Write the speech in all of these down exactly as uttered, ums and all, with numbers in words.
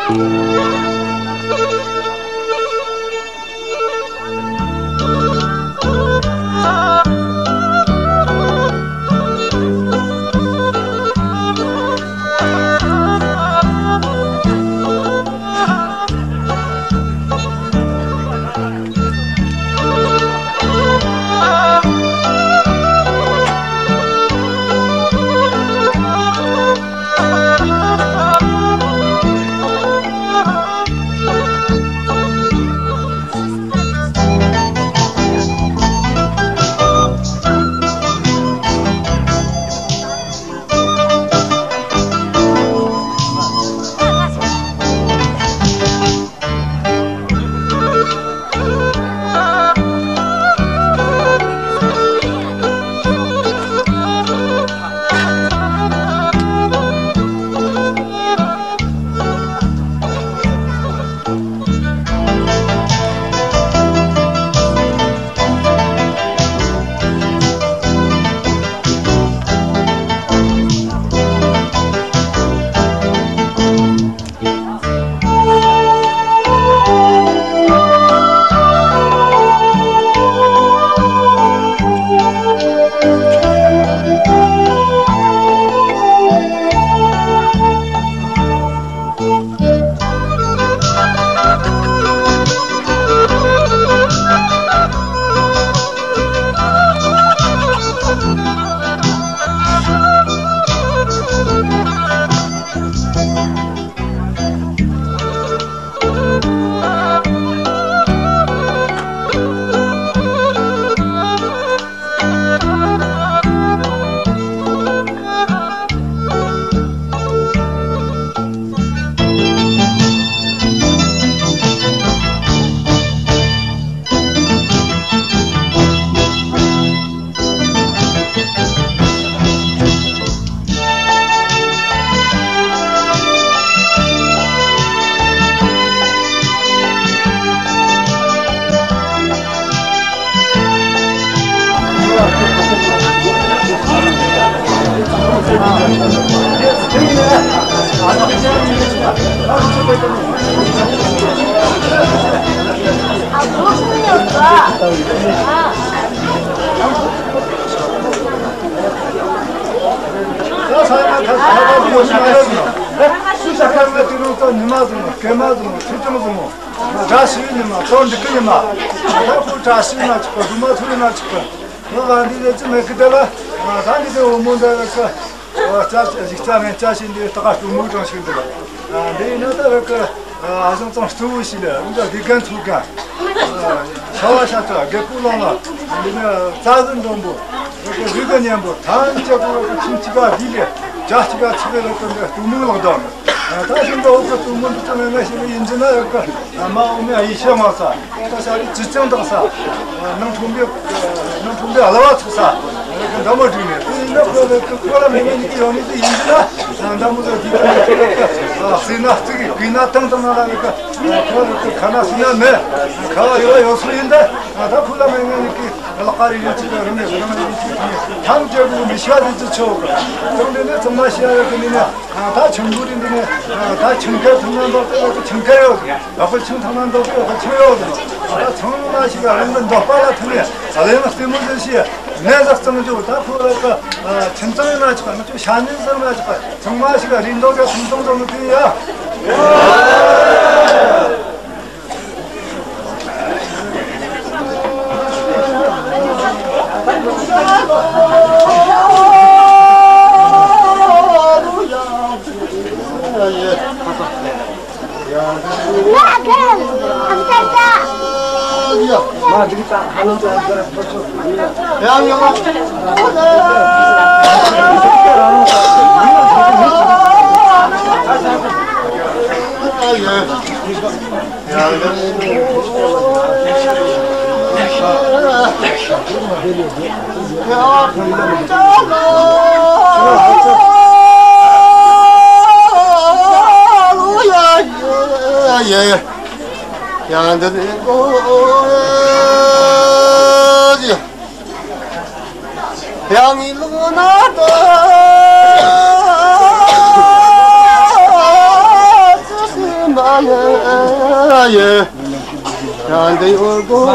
ད་ས་ཡ་ད་ས་ཡ་ད་ཟིག་མོ་ཞིག་མ་རེད་ཟིག་མོ། སུ་ས་ཁ་ནས་དུས་རང་ད་ཉི་མ་ཟིག་མོ། སྐར་མ་ཟིག་མོ། ཆུ་ཆུང་ཟིག་མོ། བཀྲ་ཤིས་པའི་ཉི་མ། གཏོར་འདི་གི་ཉི་མ། ད་ཁོ་བཀྲ་ཤིས་ན་ཆོག་གི། སྒྲོལ་མ་ཚོགས་ཡིན་ན་ཆོག་གི། ཁོ་བ་འདི་ལས་ཅི་མེད་གི། དེ་ལ་ད་འདི་དེ་འོ་མོ་འདི་རེད་གི། ཨ། ཅ་ཅ་ཞིག་ཅ་ངན་ཅ་ཞིག་འདི་ལྟ་ག་སྟོན་མོ་གྲངས་ཤིག་འདི་ལ། ཨ། འདི་ཡིན་ན་ད་རེད་གི། ཨ། ཨ་ཞང་ཚང་གཙོ་བོ་ཞིག་ལ་འདི་དགེ་རྒན་ཚུགས་ག། ཨ། ཤ་བ་ཤ་ཚ་དགེ་ཕྲུག་ལང་ལ། འདི་ནི་རྩྭ་ཟན་འདོན་པོ། རེད་གི། རིགས་གི་གཉེན་པོ། ཐམས་ཅད་པོ་རེད་གི། ཁྱིམ་གཅིག་ག་བསྡུས་ལས་བརྒྱ་གཅིག་ག་ཚུགས་པའི་རེད་གི། འདི་སྟོན་མོ་ལག་བསྟར་ནི། ད་ཞིང་འབྲོག་གི་སྟོན་མོ་འདི་ཚོ་ངན་ངན་ཞིག་ཡིན་རྒྱུ་ན་ཡོད་གི། ཨ། མ་འོ་མའི་ཡིད་ཤེས་མང་ས། ད་ཤ་རུས་ཅི་ཅང་དག་ས། ནང་ཁྲོམ་པའི་ནང་ཁྲོམ་པའི་ལྭ་བ་ཚུགས་ས། འདྲ་མོ་བསྒྲིགས་ནས། དེ་ཡིན་ན་ཁོ་ལ་ཁོ་ལ་མི་ངན་ནི་གི་ཡོང་ནི་དེ་ཡིན་རྒྱུ་ན། འདྲ་མོ་ཟིག་དེ་ཚོ་ཟས་ན་གཙིགས། གོས་ན་དྭངས་དང་ན་ལ་ཡོད་གི། ཁོ་ལ་ཁོ་ཁ་ན་སུ་ན་མེད། ཁ་བ་ཡོད་ཡོད་སུ་ཡིན་ད། ད་ཁོ་ལ་མི་ངན་ནི་གི། ལག་པ་རེ་རེ་གཅིག་རིང་ནས་རིང་ནས་གཅིག་ཐམས་ཅད་པོ་མི་ཤ་རེ་ཅི་ཆོག་གི། ཚང་འདི་ནས་ཚང་མ་ཤ་ཡོད་གི། འདི་ནས་ད་ཆང་བུ་རེ། འདི་ནས་ད་ཆང་ཁལ་ཐང་ན་འདོགས་ཏེ་ཆང་ཁལ་ཡོད་གི། ཡག་པོ་ཆང་ཐང་ན་འདོགས་ཏེ་ཡག་པོ་ཆང་ཡོད་གི། ད་ཚང་མ་ཞིག་རང་གི་འདོགས་པ་ལ་ཐུག་ནས་ཨ་ལེ་ན་རྩེད་མོ་ཟེར་ཤེས། ནས་ཟག་གཙང་རྒྱུ། ད་ཁོ་ར་གི་ཁྱིམ་ཚང་ཡིན་ན་ཆོག་གི། ང་ཚོ་ཤ་ཉེ་ཟེར་ན་ཆོག་གི། ཚང་མ་ཞིག་རེ་འདོགས་ཀྱི། ཚང་ཚང་ཚང་ནི་དེ་ཡ། ཡང་ལོ་ན་ད་ཙི་སི་མ་ ཡེ། ཡ་འདི་ཡོད་གོ།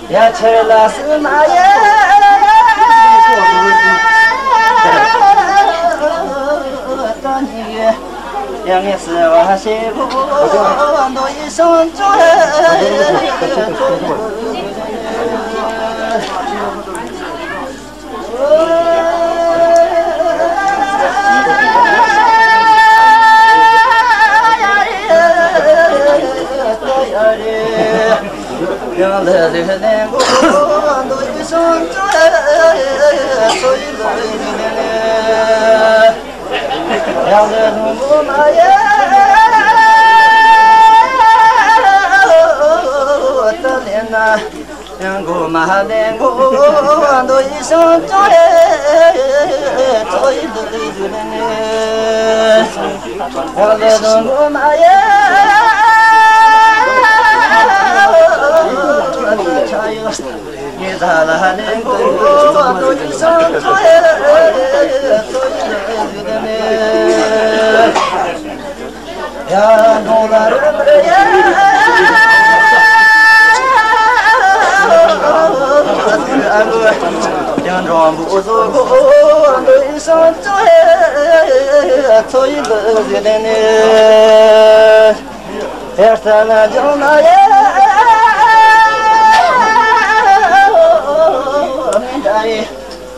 ཡ་ཆེ་ལ་སི་མ་ཡ། ཡང་ངེས་སི་བ་ཤེ་བོ་འདོ་ཡི་སོང་ཙོ།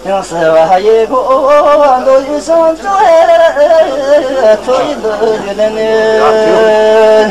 ཡང་སེ་བ་ཡེ་གོ་འདོད་ཡི་སང་ཙོ་ཚོ་ཡི་འདོད་ཡི་ལེ་ནེ།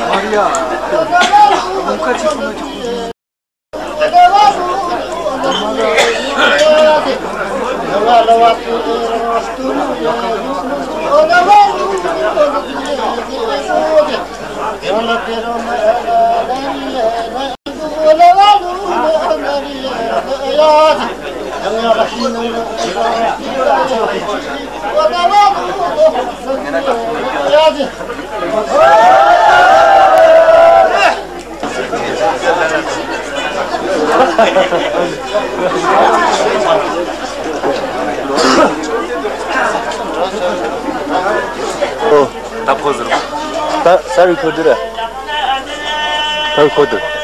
Мария, ну-ка, тихо, ну, тихо. ད་ཕོ་ཟེར། ད་ས་རི་ཁོ་དུ་ར། ད་ཁོ་དུ།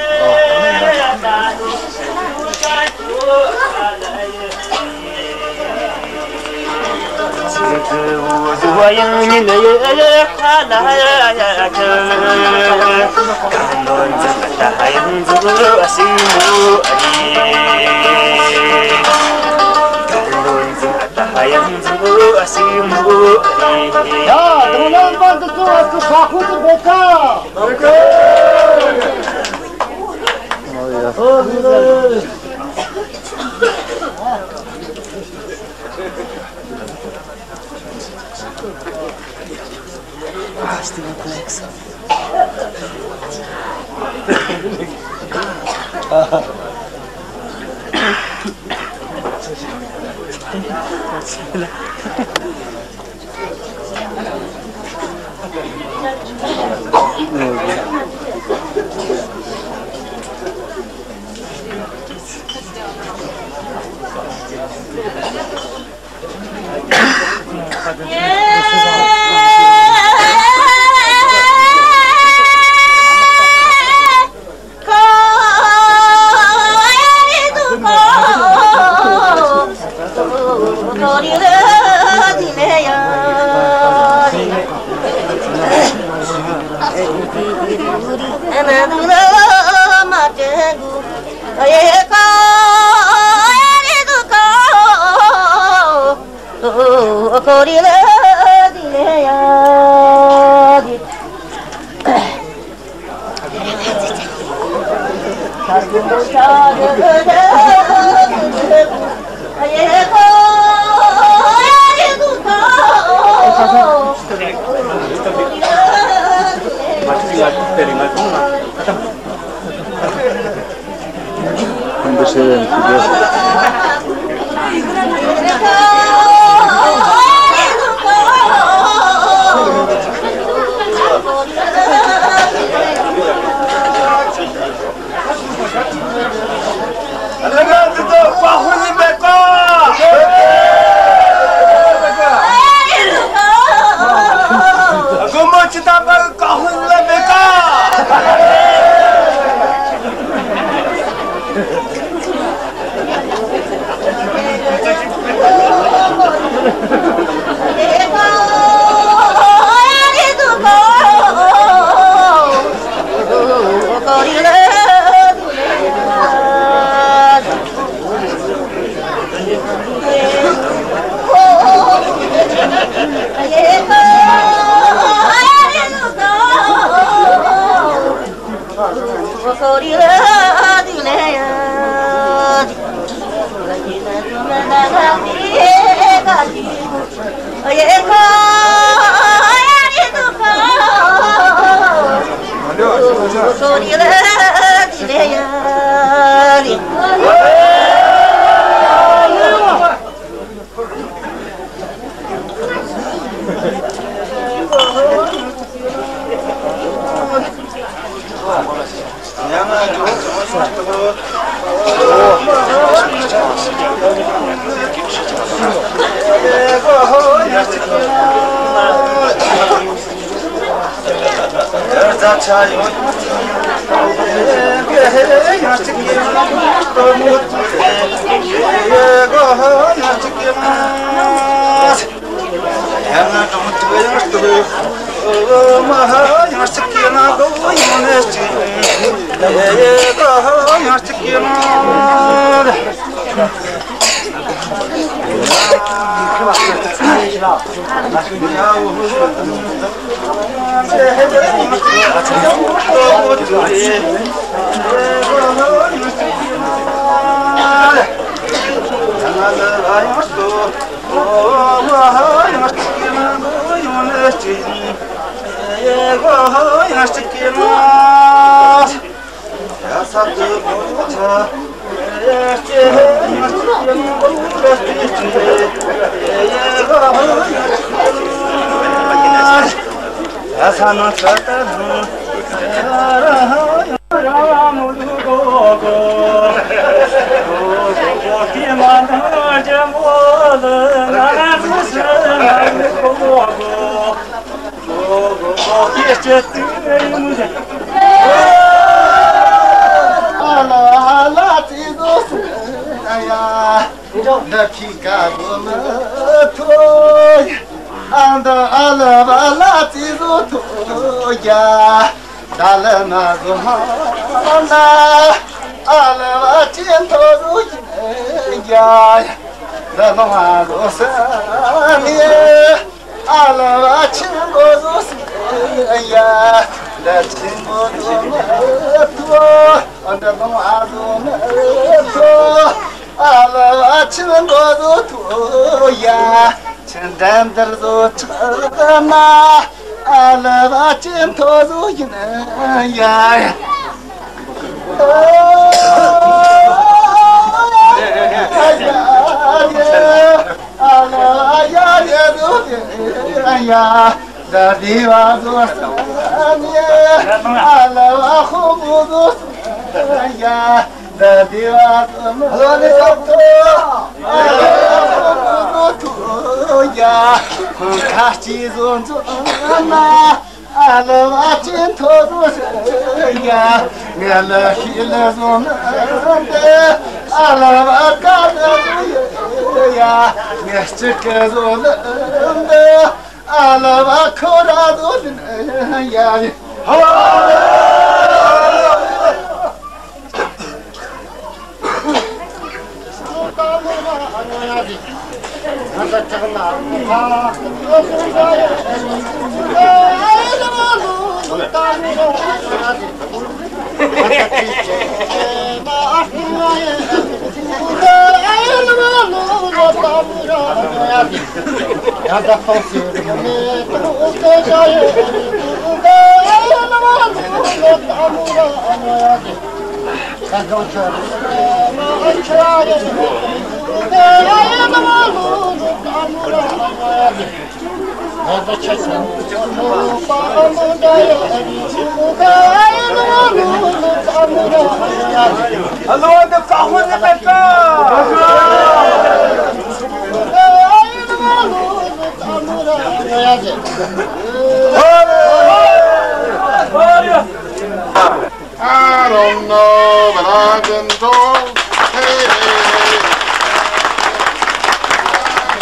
I don't know, but I've been told. Hey, hey, hey.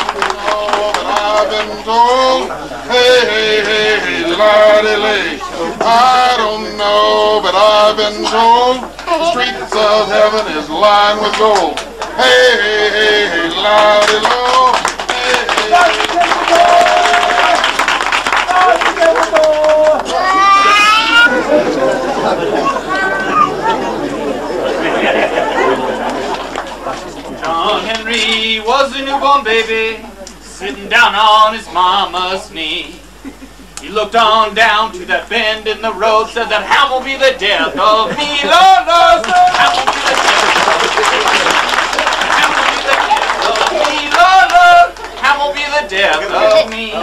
I don't know, but I've been told. Hey, hey, hey, hey, la-di-lay. I don't know, but I've been told. The streets of heaven is lined with gold. Hey, hey, hey, hey, la-di-lo. Hey, hey, hey. John Henry was a newborn baby, sitting down on his mama's knee. He looked on down to that bend in the road, said that Ham will be the death of me, Lord, Lord. Ham will be the death of me, Lord, Lord. Ham will be the death of me, Lord, Lord. Ham will be the death of me.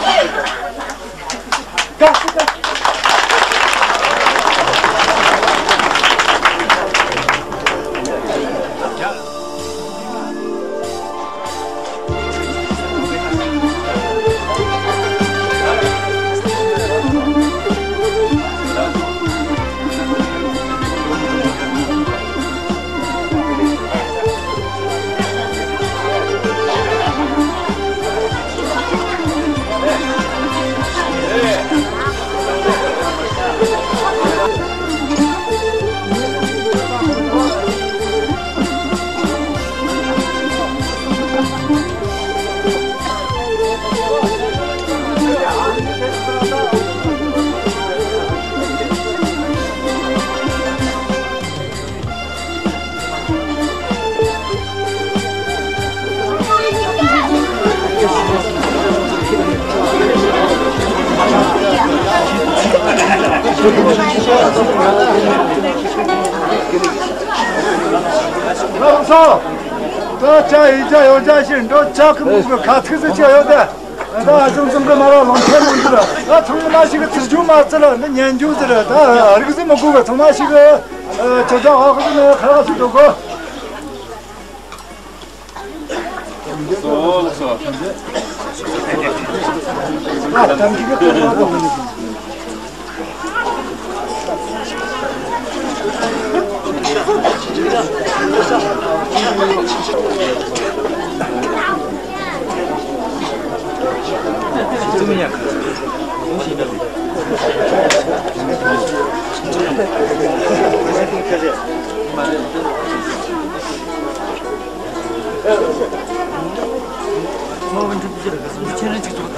ལགས་སོ། ད་ཅ་ཡི་ཅ་ཡོ་ཅ་ཤི་འགྲོ་ཅ་ཁི་མུ་གི་ཁ་ཐིག་ཟེར་ཅི་ཡོད་དེ། ད་ཨ་ཅང་ཙང་གི་མ་ར་ལོང་ཐེ་ལོང་ཟེར། ད་ཚང་མ་ཞིག་གི་ཚིག་རྒྱུ་མ་ཚིག་ལ་འདི་ཉན་རྒྱུ་ཟེར། ད་རིག་ཟེར་མི་དགོས་གི། ཚང་མ་ཞིག་གི་ཅ་ཅ་ཧ་ཧ་ཟེར་ནས་ཁ་ཁ་ཟེར་འགྲོ་གོ།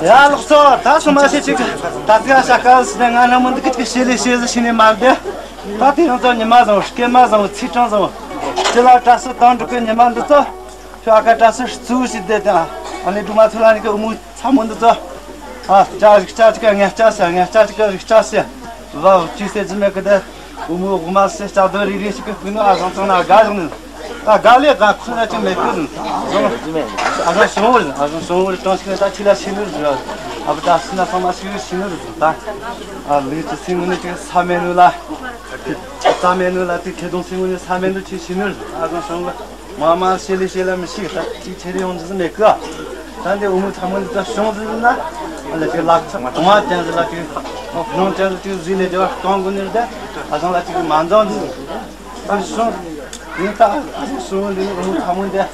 ཡ་ལགས་སོ། ད་སོ་མ་ཤེས་ཅིག་ད་ཚིག་ཨ་ཤ་ཀ་ཟེར་ནས་ང་ན་མི་འདི་གི་ཅིག་ཤེས་ལེ་ཤེས་ཟེར་ཤེས་ནས་མ་བསྡད། ད་དེ་རིང་ཚོ་ཉི་མ་བཟང་བོ། སྐྱེས་མ་བཟང་བོ། ཚེས་གྲངས་བཟང་བོ། སྤྱི་ལ་གྲྭ་སུ་དང་འགྲིག་གི་ཉི་མ་འདི་ཚོ། ཁྱོད་ཨ་ཁ་གྲྭ་སུ་གཙོ་བོ་ཞིག་བསྡད་དང་། ཨ་ནི་སྒྲོལ་མ་ཚོ་ལ་ནི་གི་འུ་མོ་ཚ་མོ་འདི་ཚོ། ཨ་ཅག་རིག་ཅག་ཅིག་ག་ངས་ཅག་ཟེར། ངས་ཅག་ཅིག་ག་རིག་ཅག་ཟེར། བ་ཅི་ཟེར་རྒྱུ་མེད་གི། དེ་འུ་མོ་འོག་མ་ཟེར་ལྕགས་རྡོ་རིལ་རིལ་ཞིག་གི་སྤུན་ནོ། ཨ་ཞང་ཚང་ན་དགའ་བཞག་ནི། ད་དགའ་ལས་དགའ་ཁོ་ན་ཅི་མེད་གི་ཟིན། ཨ་ཞང་ཞང་བོ་རེད། ཨ་ཞང་ཞང་བོ་རེད། གྲོང་ཞིག་ནས་ད་ཁྱི་ལ་ཤི་ནི་རེད། ཨ་བུ་ད་སུ་ན་ཚང་མ་ཤི་ཤི་ནི་རེད་ཟིན། ད་ཨ་ལུས་ཀྱི་སེམས་ངོ་ནས་ཅིག་ས་མེད་ནོ་ལ། རྩ་མེད་ནོ་ལ། དེ་ཁྲེ་གདོང་སེམས་ངོ་ནས་ས་མེད་ནོ་ཅིག་ཤི་ནི་རེད། ཨ་ཞང་ཞང་བོ། མ་མ་ཤེས་ལེ་ཤེས་ལ་མི་ཤེས། ད་ཅིག་ཆེ་རེ་ཡོང་རྒྱུ་ཟིག་མེད་གི། ད་འདི་འུ་མོ་ཚ་མོ་འདི་ད་བྱུང་ཟིག་ན། ཨ་ལ་ཅིག་ལག་ཆ་གཏོང་བ་ཅན་ཟིག་ལ་ཅིག་ཨ་ཕུ་ལུང་ཅན་ཟིག་ཅིག་ཟིག་ལས་རྒྱབ་གཏོང་དགོས་ནི་རེད། ད་ཨ་ཞང་ལ་ཅིག་མ་འདང་ཟིག་ད་བྱུང་། འདི་ད་ཨ་ཞང་བྱུང་འདི་ནི་འུ་མོ་ཚ་མོ་འདི་ད་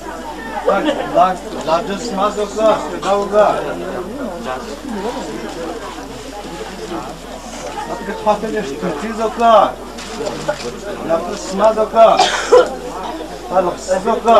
ལག་ལག་རྒྱུ་སྨ་ཟོ་གི་དགའ་བོ་གི། ཨ་ཁ་ཁ་ཁ་ལས་སྟོད་ཅིག་ཟོ་གི། ནག་པོ་སྨ་ཟོ་གི། ད་ལག་སི་ཟོ་གི།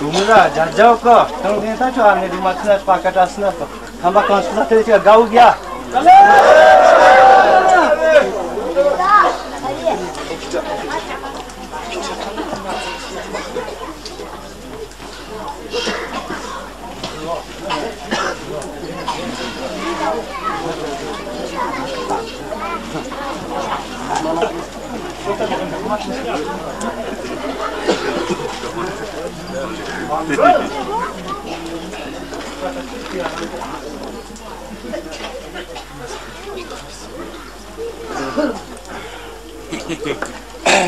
བུ་མོ་ར་རྒྱ་རྒྱའོ་ཀ་དང་དེ་ད་ཆོ་ཨ་ནེ་རི་མ་ཐུ་ན་པ་ཀ་ཏྲ་སི་ན་པ་ཁམ་པ་གང་ཤི་ས་ཐེ་ཆ་དགའ་བོ་གི་ཡ།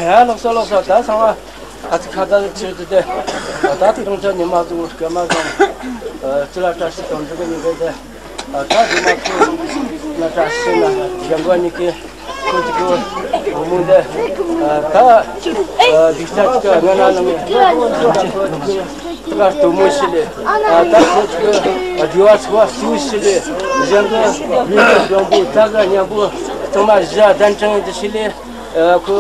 ཡ་ལགས་སོ་ལགས་སོ། ད་ཚང་མ་ཨ་ཙི་ཁ་བརྡ་ཆེ་དུ་དེ། ད་དེ་རིང་ཚོ་ཉི་མ་བཟང་སྐར་མ་བཟང་། ཨ་ཅི་ལ་བཀྲ་ཤིས་དོན་གྲུབ་ཉིན་དེ། ཨ་ད་རྗེས་མ་ཁོ་ན་བཀྲ་ཤིས་ན་རྒན་གོ་གཉིས་ཀྱི་ཁོ་གཅིག་གི་བུ་མོ་འདི། ཨ་ད་ཨ་སྡིག་ཅག་གཅིག་གི་ངན་ན་ནམ་ཡང་ཁོ་གཅིག་གི་ད་ག་སྟོན་མོ་ཞིག་ལས། ཨ་ད་ཁོ་གཅིག་གི་སྡེ་བ་ཚོ་བ་སུ་ཞིག་ལས། གཞན་གི་མི་གི་འགྲོ་འབུ་ད་ག་མཉམ་པོ་ཚང་མ་གཞི་གདན་དྲངས་ཡིན་དུ་ཞིག་ལས། ཨ་ཁོ་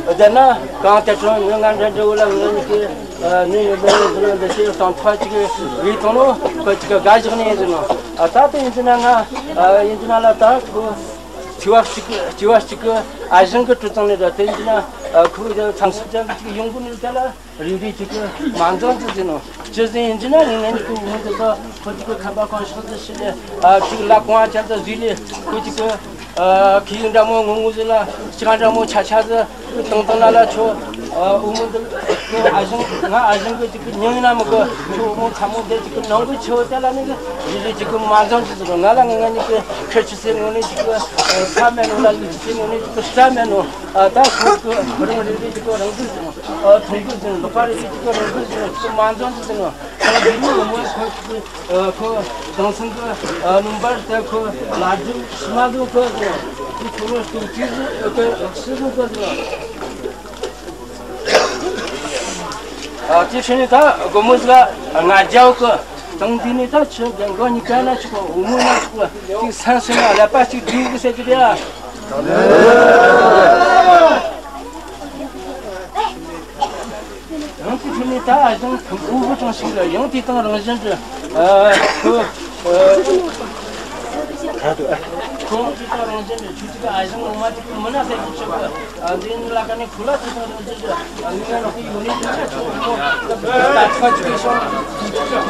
བསྡད་ན་གང་ལྟར་ཀྲང་ངི་ང་འདྲ་འདྲ་བོ་ལ་ངི་གཉིས་ཀྱི་ཨ་ནི་ཡོད་པའི་འདི་ལ་འདི་ཞེས་སང་ཐོག་གཅིག་གི་བྲིས་བཏང་ནོ། ཁོ་གཅིག་གི་དགའ་བཞག་ནས་ཡིན་ཟེར་ནོ། ཨ་ད་དེ་ཡིན་ཟེར་ན་ང་ཨ་ཡིན་ཟེར་ན་ལ་ད་ཁོ་སྐྱེ་བ་གཅིག་གི་སྐྱེ་བ་གཅིག་གི་ཨ་ཞང་གི་གྲུ་ཚང་ནས་ད་དེ་ཡིན་ཟེར་ན་ཨ་ཁོ་ཡང་ཚང་སུ་ཅན་གཅིག་ཡོང་གི་ནི་ད་ལ། རིགས་རུས་གཅིག་གི་མ་འཛོམས་ཟེར་ཟེར་ནོ། ཅི་ཟེར་ཡིན་ཟེར་ན་ངེད་གཉིས་ཀྱི་འོང་དུས་ད་ཁོ་གཅིག་གི་ཁ་པར་གང་ཤོག་ཟེར་ཞིག་ལས། ཨ་གཅིག་ལ་གོང་ཨ་ཅག་ད་ཟིག་ལས་ཁོ་གཅིག་གི་ཨ་ཁི་ཡིག་འདྲ་མོ་ངུ་ངུ་ཟེར་ལ་ཅི་ག་འདྲ་མོ་ཆ་ཆ་ཟེར་བཏང་བཏང་ན་ལ་ཁྱོ་ཨ་འོ་མོ་འདི་ཁྱོ་ཨ་ཞང་ང་ཨ་ཞང་གི་གཅིག་གི་མྱིང་ཡིན་ན་མི་གི། ཁྱོ་འོ་མོ་ཁ་མོ་འདི་གཅིག་གི་ནང་གི་ཆེ་བ་དེ་ལ་ནི་གི་རིགས་རུས་གཅིག་གི་མ་འཛོམས་ཟེར་ཟེར་ནོ། ང་ལ་ངེད་གཉིས་ཀྱི་ཁེར་ཆི་ཟེར་ངོ་ནས་གཅིག་གི་ཨ་ས་མེད་ནོ་ལ་ལུས་ཆི་ཟེར་ངོ་ནས་གཅིག་གི་ས་མེད་ནོ། ཨ་ད་ཁོ་གི་རང་རིགས་རིགས་གཅིག་གི་རང་རིགས་ཟེར་ནོ། ཨ་ཐུང་གི་ཟེར་ནོ། ལོག་པ་རེ་རེ་གཅིག་གི་རང་རིགས་ཟེར་ནོ། གཅིག་མ་འཛོམས་ཟེར་ནོ། ཁོ་འདི་ནི་ངོ་མ་ཁོ་གཅིག་ཨ་ཁོ་དེང་སང་གི་ཨ་ལུང་པར་དེ་ཁོ་ལ་རྒྱུ་ཤི་མ་འདུག་ཁོ་ཟེར་ནོ། དེ་ཁོ་རང་སྟོབས་ཆེ་ཟེར་ཨ་ཁོ་ཤི་ཟེར་ཁོ་ཟེར་ནོ། ཨ་དེ་ཕྱིན་ནས་ད་དགོང་མོ་ཟིག་ལ་ང་རྒྱལ་གི་དང་དེ་ནས་ད་ཆི་རྒན་གོ་གཉིས་ཀ་ན་ཆོག་གི། འོ་མོ་ན་ཆོག་གི། དེ་སང་སོང་ན་ཀླད་པ་གཅིག་བསྡུས་གི་ཟེར་གི་རེད་ཨ། ཡང་དེ་ཐོག་ནས་ད་ཨ་ཞང་ཁམ་ཨུ་བུ་ཅང་ཞིག་ལ་ཡང་དེ་དང་རང་བཞིན་གྱི་ཨ་ཁོ་ཨ་ཁོང་དེ་དང་རང་བཞིན་གྱི་ཆུ་ཅིག་ཨ་ཞང་ངོ་མ་དེ་མི་ན་ཟེར་གི་ཆོག་གི། ཨ་འདི་ནི་ལ་ཀ་ནས་ཁོ་ལ་དེ་དང་རང་བཞིན་གྱི་ཨ་ནི་ང་ལ་ཁོ་ཡོད་ནི་དེ་ཆ་ཆོག་གི། ད་ཁ་ཅིག་གི་ཤོང་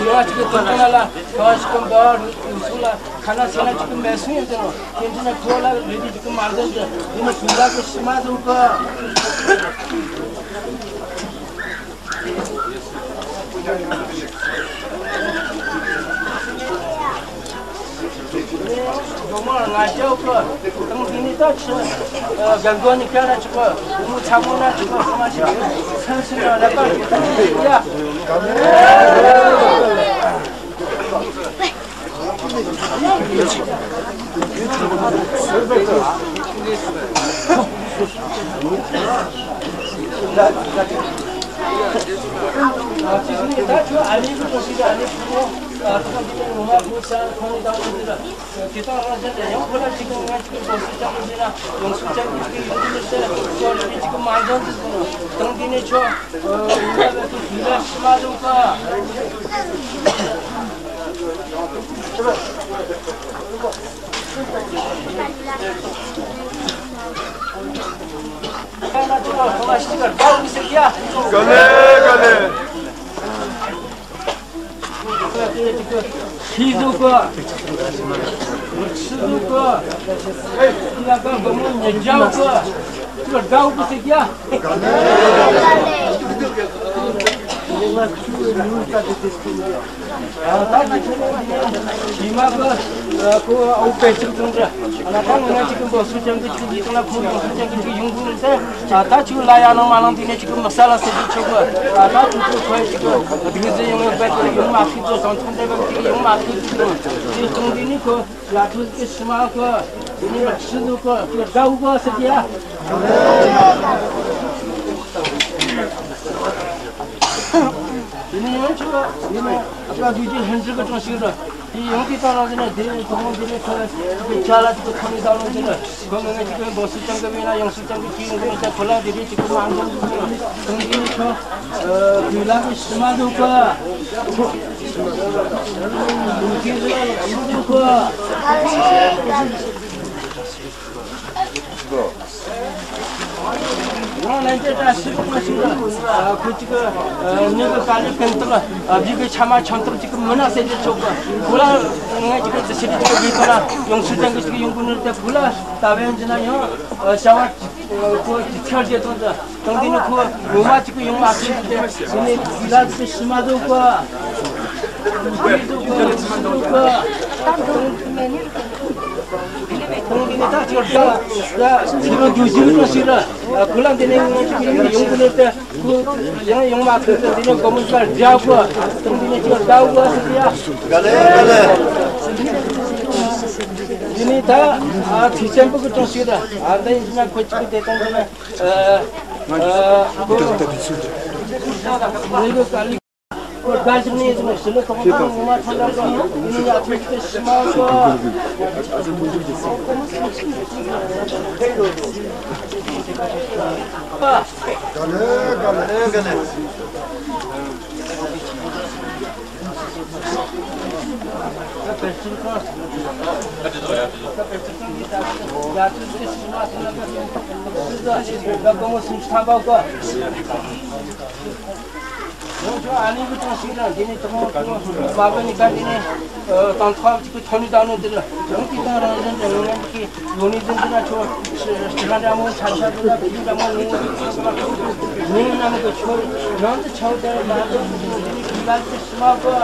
ཡོང་བ་ཅིག་གི་དོན་དག་ལ་ཁ་བ་ཞིག་གི་འབའ་བ་རུ་སུ་ལ་ཁ་ན་ཚེ་ན་ཅིག་གི་མེད་སོང་ཡོད་དེ་ནོ། དེ་འདི་ན་ཁོ་ལ་རེ་རེ་ཅིག་གི་མ་འདོད་ཀྱི་འདི་ནི་སུ་ལ་གི་ཤི་མ་བཟུང་གི། ཇོ་མོ་ང་ཅག་གི་དང་དེ་ནི་ད་ཆི་རྒན་གོ་ནི་ཀ་ན་ཆི་གི་བུ་མོ་ཚ་མོ་ན་ཆི་གི་ཚང་མ་ཆི་སེམས་སུ་ན་ར་པ་ཡ། ད་ཆི་ཨ་ནི་གི་ཆི་ཨ་ནི་གི་ག་ལེ་ག་ལེ། ཤི་ཟུག་གི། ཤི་ཟུག་གི། ཡ་ག་གི་མོ་ཉེ་རྒྱ་གི། ཅི་ག་དགའ་བོ་ཟེར་གྱི་ཡ། ཨ་ད་ནི་ཁྱོད་ནི་ཉི་མ་གི་ཁོ་ཨོ་པེ་ཅིག་བཏང་ར། ཨ་ན་ད་ང་ཅིག་གི་འབོ་སུ་ཅང་གི་ཅིག་ཡིད་ལ་ཁོ་འབོ་སུ་ཅང་གི་ཅིག་ཡོང་གི་ཟེར། ཨ་ད་ཁྱོད་ལ་ཡ་ནང་མ་ནང་དེ་ནས་ཅིག་གི་མི་ས་ལ་ཟེར་གྱི་ཆོག་གི། ཨ་ད་ཁྱོད་ཁྱོད་ཁོ་ཅིག་གི་སྡིག་ཟས་ཡོང་ཡོད་པ་དེ་ཡོང་མ་ཤེས་དོ། ཟང་ཐང་དེ་བ་དེ་ཡོང་མ་ཤེས་དོ། དེ་ཁྱོད་དེ་ནི་ཁོ་ལ་ཐུག་གི་ཕྱི་མ་གི། དེ་ནི་ཕྱི་ལུགས་གི་དགའ་བོ་གི་ཟེར་གྱི་ཡ། དེ་ནས་ཡང་ཁྱོད་དེ་ནས་ཁྱོད་དུས་ཀྱི་ལྷུན་གྲུབ་ཀྱི་གྲོང་ཞིག་རེད། དེ་ཡང་དེ་ལྟ་ལ་དེ་ནས་དེ་ནས་དོགས་སློང་དེ་རེད། ཁོ་ལ་ཅིག་ཅ་ལ་ཅིག་ཁོ་ནས་ལྟ་ལོང་དེ་རེད། ཁོ་ང་ཅིག་གི་འབོ་སུ་ཅང་གི་བས་ན་ཡང་སུ་ཅང་གི་ཅིག་ཡོང་གི་ནས་ཁོ་ལ་དེ་རེད། ཅིག་གི་མ་འགྲོ་འདུག་གི་ལ་དང་དེ་ནས་ཁྱོད་དུས་ལ་གི་ཕྱི་མ་འདུག་གི། དུས་ཀྱི་ལྷུན་གྲུབ་ཀྱི་གྲོང་ཞིག་རེད། ང་ལན་ཅེ་ད་ཤི་ཁོ་ཤི་ལ། ཁོ་ཅིག་གི་ནི་གི་ག་ལེ་ཀན་ཏག་བི་གི་ཆ་མ་ཆོན་ཏག་ཅིག་གི་མི་ན་ཟེར་གྱི་ཆོག་གི། ཁོ་ལ་ང་ཅིག་གི་ཟི་ཤི་རི་ཅིག་གི་བི་ཏོ་ལ་ཡོང་སུ་ཅང་གི་ཅིག་ཡོང་གི་ནི་དེ་ཁོ་ལ་ད་བན་ཅི་ན་ཡང་བྱ་བ་ཁོ་ཅིག་ཚར་རྒྱུ་དང་དང་དེ་ནི་ཁོ་ངོ་མ་ཅིག་གི་ཡོང་མ་ཐུབ་དེ་དེ་ནི་དུས་ལ་ཅིག་ཕྱི་མ་འདུག་གི། དུས་འདུག་གི་ཕྱི་མ་འདུག་གི། ཁོང་གིས་ནི་ད་ཅིག་ད་ད་ཕྱི་རོལ་རྒྱུ་རྒྱུ་རེད་ཟེར་ར། ཁོ་ལ་འདི་ནས་ངས་ཅིག་ཡོང་གི་ནས་ད་ཁོ་ཡང་ཡོང་མ་ཐུབ་ཟེར། འདི་ནས་སྒོར་མོ་ཟིག་རྒྱག་གོ། ཁོང་འདི་ནས་ཅིག་ཟླ་བ་ཟེར་ཡ། ག་ལེ་ག་ལེ། འདི་ནས་ད་ཨ་ཚིག་ཆེན་པོ་གི་གྲོང་ཞིག་ར། ཨ་འདི་ཡིན་ན་ཁོ་ཅིག་གི་དེ་དང་འདི་ནས་ཨ་ཨ་ཁོ་ཁོ་དགའ་ཞིག་ནས་ཡིན་ཟེར་ནས་ཞི་ལུ་ཐོག་ཁང་ངོ་མ་ཐོན་ལ་གང་ཡིན་ཡ་ཐུག་གི་ཕྱི་མ་གོ། ག་ལེ་ག་ལེ་ག་ལེ། ཡོང་ཆོག་ཨ་ནི་གི་གྲོང་ཞིག་དང་དེ་ནས་དང་པོ་མ་བུ་ནི་ཀ་དེ་ནས་དང་ཐོག་ཅིག་གི་ཐོན་ནི་དང་ནོ་དེ་ལ་ཡང་དེ་དང་རང་བཞིན་དུ་ཡོང་ཡང་གི་ཡོང་ནི་དེ་འདི་ན་ཆོ་ཕྱི་ལ་འདྲ་མོ་ཆ་ཆ་དེ་ལ་དེ་འདྲ་མོ་ངོ་ངོ་ནམ་གི་ཆོ་ནང་དུ་ཆ་དེ་ལ་དེ་འདི་ལ་དེ་ཕྱི་མ་གོ།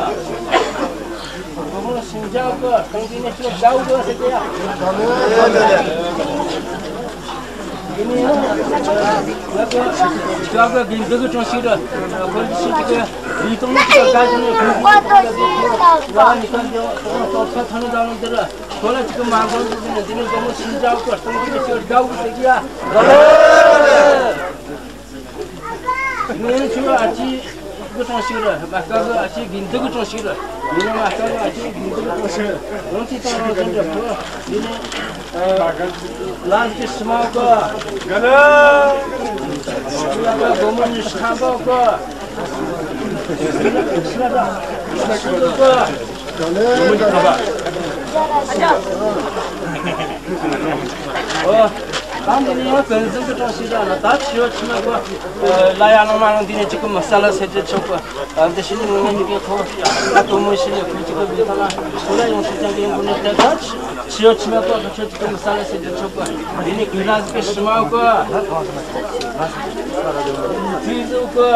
སྒོར་མོ་ལ་ཞིང་ཆ་གོ་གང་དེ་ནས་ཆོ་དགའ་བོ་གོ་ཟེར་གི་ཡ། དེ་ནས་ཡང་ང་ཚོ་ཅག་གི་དགེ་འདུན་གྱི་གྲོང་ཞིག་རེད། ཁོ་ཚོ་ཞིག་གི་ལུས་སྟོང་ནི་ཅིག་དགའ་ཞིང་ནས་ཁོང་ཚོ་ལ་ནི་ཁོང་ཚོ་ཏོག་ཙམ་ཐོན་ནས་འདུག་ནི་འདི་རེད། ཁོ་ལ་ཅིག་གི་མ་འགྲོ་འདུག་ནི་འདི་ནས་སྒོར་མོ་ཞིང་ཆ་གོ་སྟོང་གི་ནས་ཅིག་དགའ་བོ་ཟེར་གི་ཡ། ངས་ཁྱོད་ཨ་ཅེ་གི་གྲོང་ཞིག་རེད། མ་སྐབས་ཨ་ཅེ་དགེ་འདུན་གྱི་གྲོང་ཞིག་རེད། ཡིན་ནའང་མ་སྐབས་ཨ་ཅེ་དགེ་འདུན་གྱི་གྲོང་ཞིག་རེད། རང་ཅི་དང་རང་བཞིན་རེད། ཁོ་འདི་ནས་ལམ་གྱི་ཕྱི་མ་གོ། ལ་སྒོར་མོ་ཉི་ཤུ་ཐམ་པ་གོ། ལ་ལ་ལ་ལ་ལ་ལ་གོ། ཨོ། ད་འདི་ནི་ཡང་ཀུན་གསུམ་གྱི་གྲངས་ཤིག་རེད་ལ། ད་ཕྱི་ཡོ་ཕྱི་མ་གོ། ལ་ཡ་ལང་མ་ལང་འདི་ནས་གཅིག་གི་མི་ས་ལ་ཟེར་རྒྱུ་ཆོག་གོ། འདི་ཕྱི་ནས་ངོ་ངོ་གཉིས་ཀའི་ཐོག་ད་དོ་མོ་ཕྱི་ནས་ཁུལ་གཅིག་གི་བི་ཐང་ལ་ཁོ་ལ་ཡོང་ཤུགས་ཅན་གྱི་ཡོང་གོ་ནས། ད་ད་ཕྱི་ཡོ་ཕྱི་མ་གོ་ད་ཁྱོད་གཅིག་གི་མི་ས་ལ་ཟེར་རྒྱུ་ཆོག་གོ། འདི་ནས་ཀུན་ལ་ཟིག་གི་ཕྱི་མ་གོ། ཕྱི་ཟིག་གོ།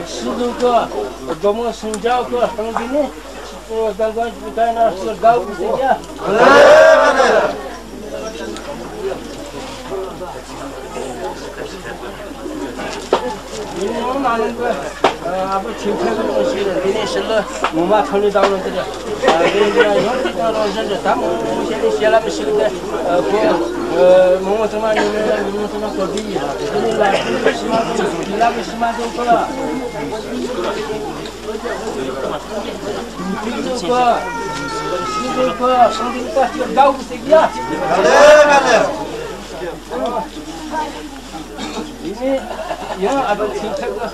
ཕྱི་ཟིག་གོ། སྒོར་མོ་སུམ་བརྒྱ་གོ། སྟེང་འདི་ནས། ཡིན་ནའི་ཡང་ཨ་ཕ་ཚིག་ཐག་གི་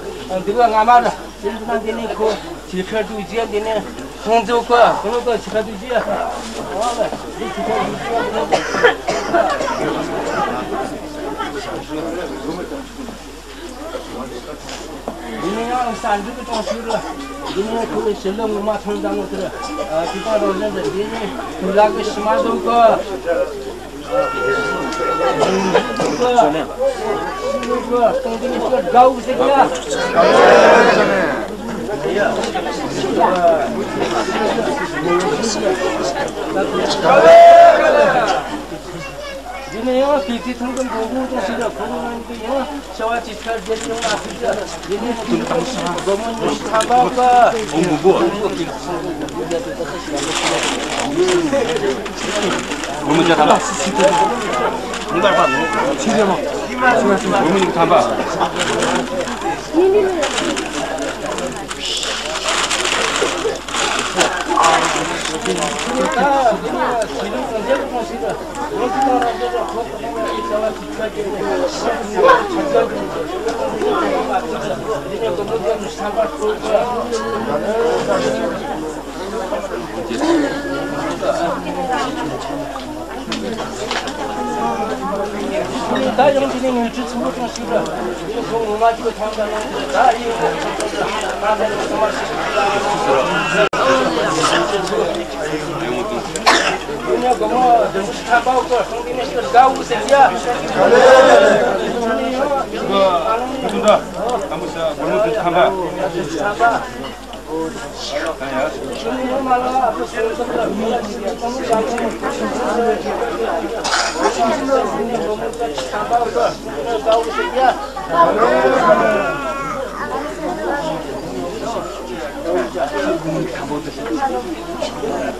འདི་ག་ང་མ་ལ་སེམས་ནང་འདི་ནས་ཁོ་ཚིག་ཁ་དུ་རྒྱ་འདི་ནས་ཁོང་ཚོ་གི་ཁོང་ཚོ་གི་ཚིག་ཁ་དུ་རྒྱ་འདི་ཚིག་ཁ་དུ་རྒྱ། ཡིན་ན་ཡང་གསར་འགྱུར་གྱི་གྲོང་ཁྱེར་ལ། ཡིན་ན་ཡང་ཁོ་བོའི་ཞི་ལུ་ངོ་མ་མཐོང་ཙང་ངོ་དེར། ཨ། དེ་དང་རང་བཞིན་དུ་འདི་ནི་དུས་ལ་གི་ཕྱི་མ་ཟོ་གི། སྟོང་འདི་ནི་ཤོར་དགའ་བོ་ཟེར་ཡ། འདི་ནི་ཡང་དུས་ཚོད་ཐུང་གི་མགོ་དགུ་དང་ཕྱེད་ཀ་ཁོ་ནི་ང་གི་ཡང་བྱ་བ་ཅི་ཆར་རྒྱལ་ཡོང་ལ་ཐུག་ཅག་ཡིན་ནི་ཐུག་དང་སྒོ་མོ་ཉི་ཤུ་ཐམ་པ་གི། ཨོ་མོ་གོ། སྒོ་མོ་བརྒྱ་ཐམ་པ། མི་འབར་པ་མོ། ཕྱི་རེ་མོ། སྒོ་མོ་ཉི་ཤུ་ཐམ་པ། ད་ཡང་དེ་ནས་ངོས་ཁྲི་ཆེན་པོ་དང་ཞིག་ར། ཁོང་ངོ་མ་ཅིག་ཐང་ད་ནང་ད་ཡིན་ཁོང་ཚོ་ད་ད་ནང་ཚང་མ་ཞིག་ར། ཡིན་ཡང་སྒོར་མོ་བདུན་ཅུ་ཐམ་པ་བཀོད་སོང་། དེ་ནས་ཞིག་དགའ་བོ་ཟེར་ཡ། ཁྱོད་ད་དམ་པ་ས་སྒོར་མོ་བདུན་ཅུ་ཐམ་པ།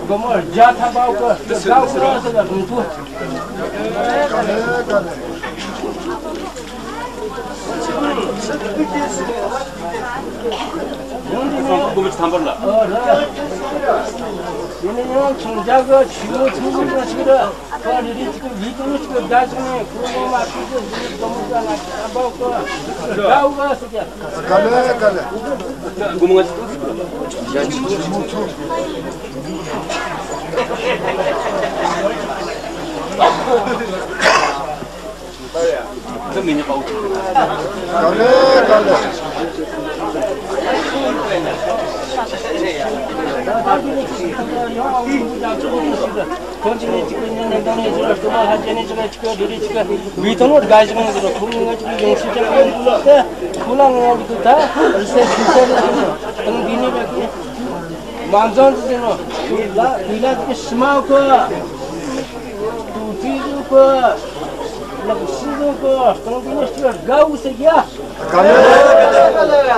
སྒོར་མོ་བརྒྱ་ཐམ་པ་བཀོད། དགའ་བོ་ཟེར་ཡ། དགོངས་ཐུགས། སྒོར་མོ་བརྒྱ་ཐམ་པ་ལ། ཨོ་ར། དེ་ནས་ཡང་ཁྱིམ་རྒྱ་གི་ཆུ་བོ་ཆུང་ཆུང་ཅིག་ར། ཁོ་རེ་རེ་གཅིག་གི་ལུས་སྟོབས་གཅིག་གི་དགའ་བྱུང་ནས་ཁོ་ངོ་མ་ཆུ་ཆུ་ཟིག་སྒོར་མོ་བརྒྱ་ང་ཐམ་པ་བཀོད། དགའ་བོ་ཟེར་ཡ། དགའ་ལེ་དགའ་ལེ། སྒོར་མོ་ང་ཆུ་ཆུང་ཟིག་ར། མ་འཛོམས་ཟེར་ནོ། དུས་ལ་དུས་ལ་གི་ཕྱི་མ་གོ། དུས་ཚོད་གོ། ལག་ཕྱིས་གོ། སྟོང་དུ་ནི་ཤི་དགའ་བོ་ཟེར་ཡ། དགའ་ལེ།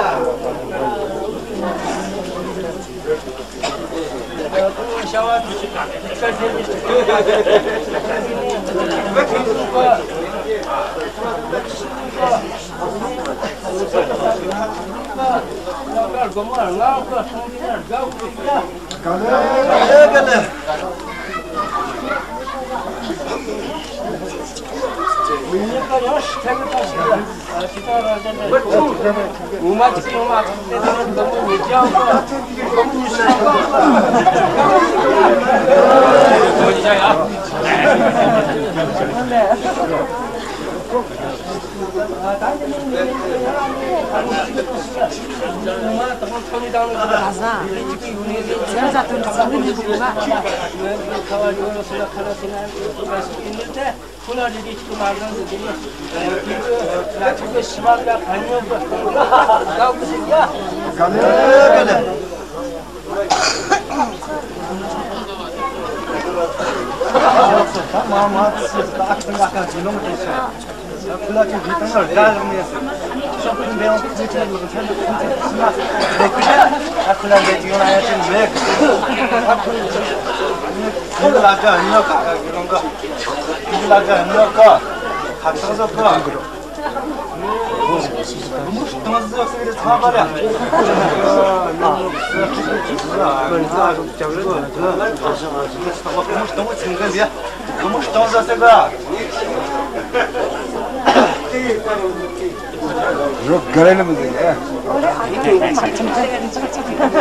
ཟོ་ག་རེ་ལ་མི་ཟིན་ཡ།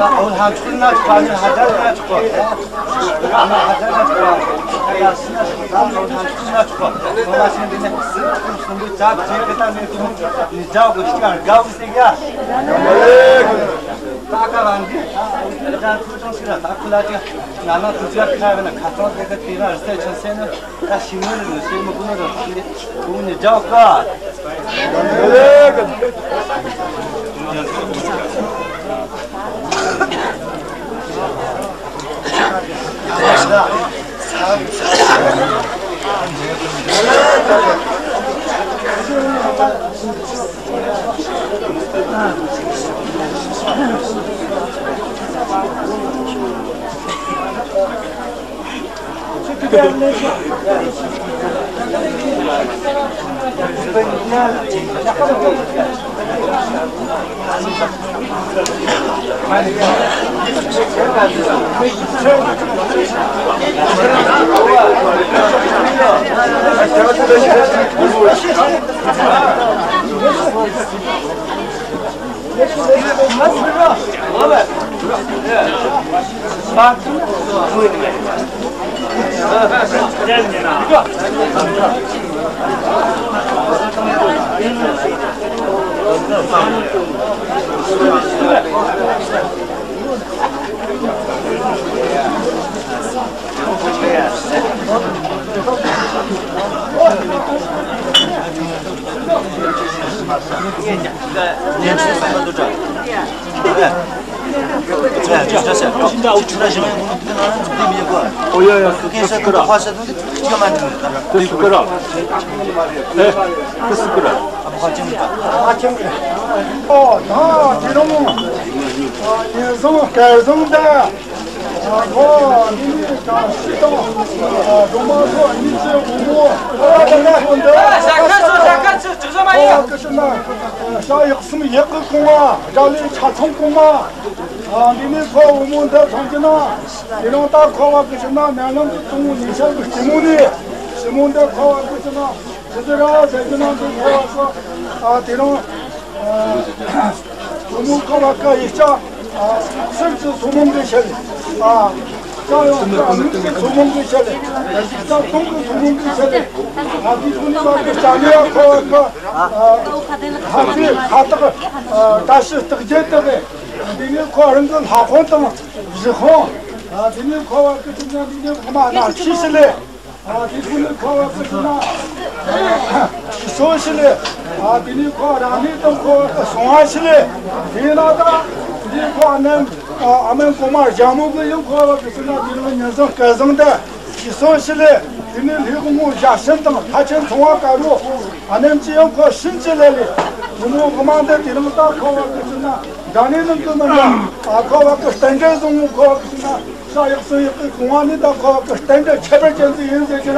ཨོ་ལྷ་ཆུ་ན་ཆུ་ཁ་ནི་ཧ་ད་ན་ཆུ་ཁ། ཧ་ད་ན་ཆུ་ཁ། ཡ་སི་ན་ཆུ་ཁ། ཨོ་ལྷ་ཆུ་ན་ཆུ་ཁ། ཨོ་ལྷ་ཆུ་ན་ཆུ་ཁ། ནི་ཙག་ཙིག་གི་ད་ནི་ཁུ་ནི་ཇའོ་གི་ཤི་ག་གའོ་གི་སེ་ག་ཡ། ད་ཀ་རང་གི་ད་ཐུ་ཅང་ཤི་ར་ད་ཁུ་ལ་ཅི་ང་ན་ཐུ་ཅང་ཁ་བ་ན་ཁ་ཚང་དེ་གི་དེ་ར་སེ་ཆུ་སེ་ནི། ད་ཤི་ནོ་རེད་ནོ་ཤི་མི་དགོས་ནོ་རེད། ཁོང་ནི་རྒྱག་ག་ཨོ་ད་དེ་རིང་ཉིན་བཟང་སྐལ་བཟང་ད། ཨ་ཁོ་འདི་ནི་ད་སྤྱི་དང་སྒྲོལ་མ་ཁོ་གཉིས་ཀྱི་བུ་མོ། ཨ་ཁོ་འདི་ཁོ་བ་ཀི་ཤི་ན་ཤ་ཡག་གསུམ་ཡག་གི་གོང་མ། དགྲ་ལས་ཆ་ཚང་གོང་མ། ཨ་འདི་ནི་ཁོ་བུ་མོ་འདི་ཐོན་གྱི་ན། དེ་རིང་ད་ཁོ་བ་ཀི་ཤི་ན་ནན་ལང་གི་གཙོ་བོ་ཉིན་ཤར་གི་སྟེང་མོ་ནས་སྟེང་མོ་འདི་ཁོ་བ་ཀི་ཤི་ན། ཇི་ལྟར་ཟེར་གྱི་ན་འདི་ཁོ་བ་ཀི་ཨ་དེ་རིང་ཨ་བུ་མོ་ཁོ་བ་ཀི་ཡིག་ཆ་ཨ་སེམས་ཀྱི་ཚོགས་མང་གི་ཆེད་ལས། ཨ་ཅང་ཡང་ཀི་ཨ་ནུས་ཀྱི་ཚོགས་མང་གི་ཆེད་ལས། ཡིག་ཆ་གཏོང་གི་ཚོགས་མང་གི་ཆེད་ལས། ཨ་དེ་ཚོ་ནི་བ་ཀི་ཅང་ནི་ཡ་ཁོ་བ་ཀི་ཨ་ཁ་ཆེ་ཁ་བཏགས་ཨ་བཀྲ་ཤིས་རྟགས་བརྒྱད་བཏགས་པས། འདི་ནི་ཁོ་རང་གི་ལྷ་ཁང་དང་གཞི་ཁང་། ཨ་འདི་ནི་ཁོ་བ་ཀི་ཅི་ན་འདི་ནི་ཁོ་མ་ན་ཆི་ཞི་ལས། ཨ་དེ་ཚོ་ནི་ཁོ་བ་ཀི་ཅི་ན་ཤི་སོ་ཞི་ལས། ཨ་དེ་ནི་ཁོ་རང་ནི་དང་ཁོ་བ་ཀི་སོང་བ་ཞི་ལས། དེ་ན་ད་འདི་ཁོ་ཨ་ནེམ་ཨ་ཨ་མེན་གོང་མ་ཞྭ་མོ་གི་ཡང་ཁོ་བ་ཀི་ཅི་ན་དེ་རིང་ཉིན་བཟང་སྐལ་བཟང་ད་ཤི་སོ་ཞི་ལས། དེ་ནི་ལྷའི་བུ་མོ་བརྒྱ་བྱིན་དང་ལྷ་ཆེན་ཚངས་པ་དཀར་པོ། ཨ་ནེམ་ཅི་ཡང་ཁོ་བྱིན་གྱིས་བརླབས་ལས། བུ་མོ་གི་མ་འདི་དེ་རིང་ད་ཁོ་བ་ཀི་ཅི་ན་འདྲ་ནི་ནང་གི་མི་འདྲ། ཨ་ཁོ་བ་ཀི་རྟེན་འབྲེལ་བཟང་བོ་ཁོ་བ་ཀི་ཅི་ན། ཤ་ཡག་སོ་ཡག་གི་གོང་བ་ནི་ད་ཁོ་བ་ཀི་རྟེན་འབྲེལ་ཁྱད་པར་ཅན་ཟིག་ཡིན་ཟེར་གྱི་ར།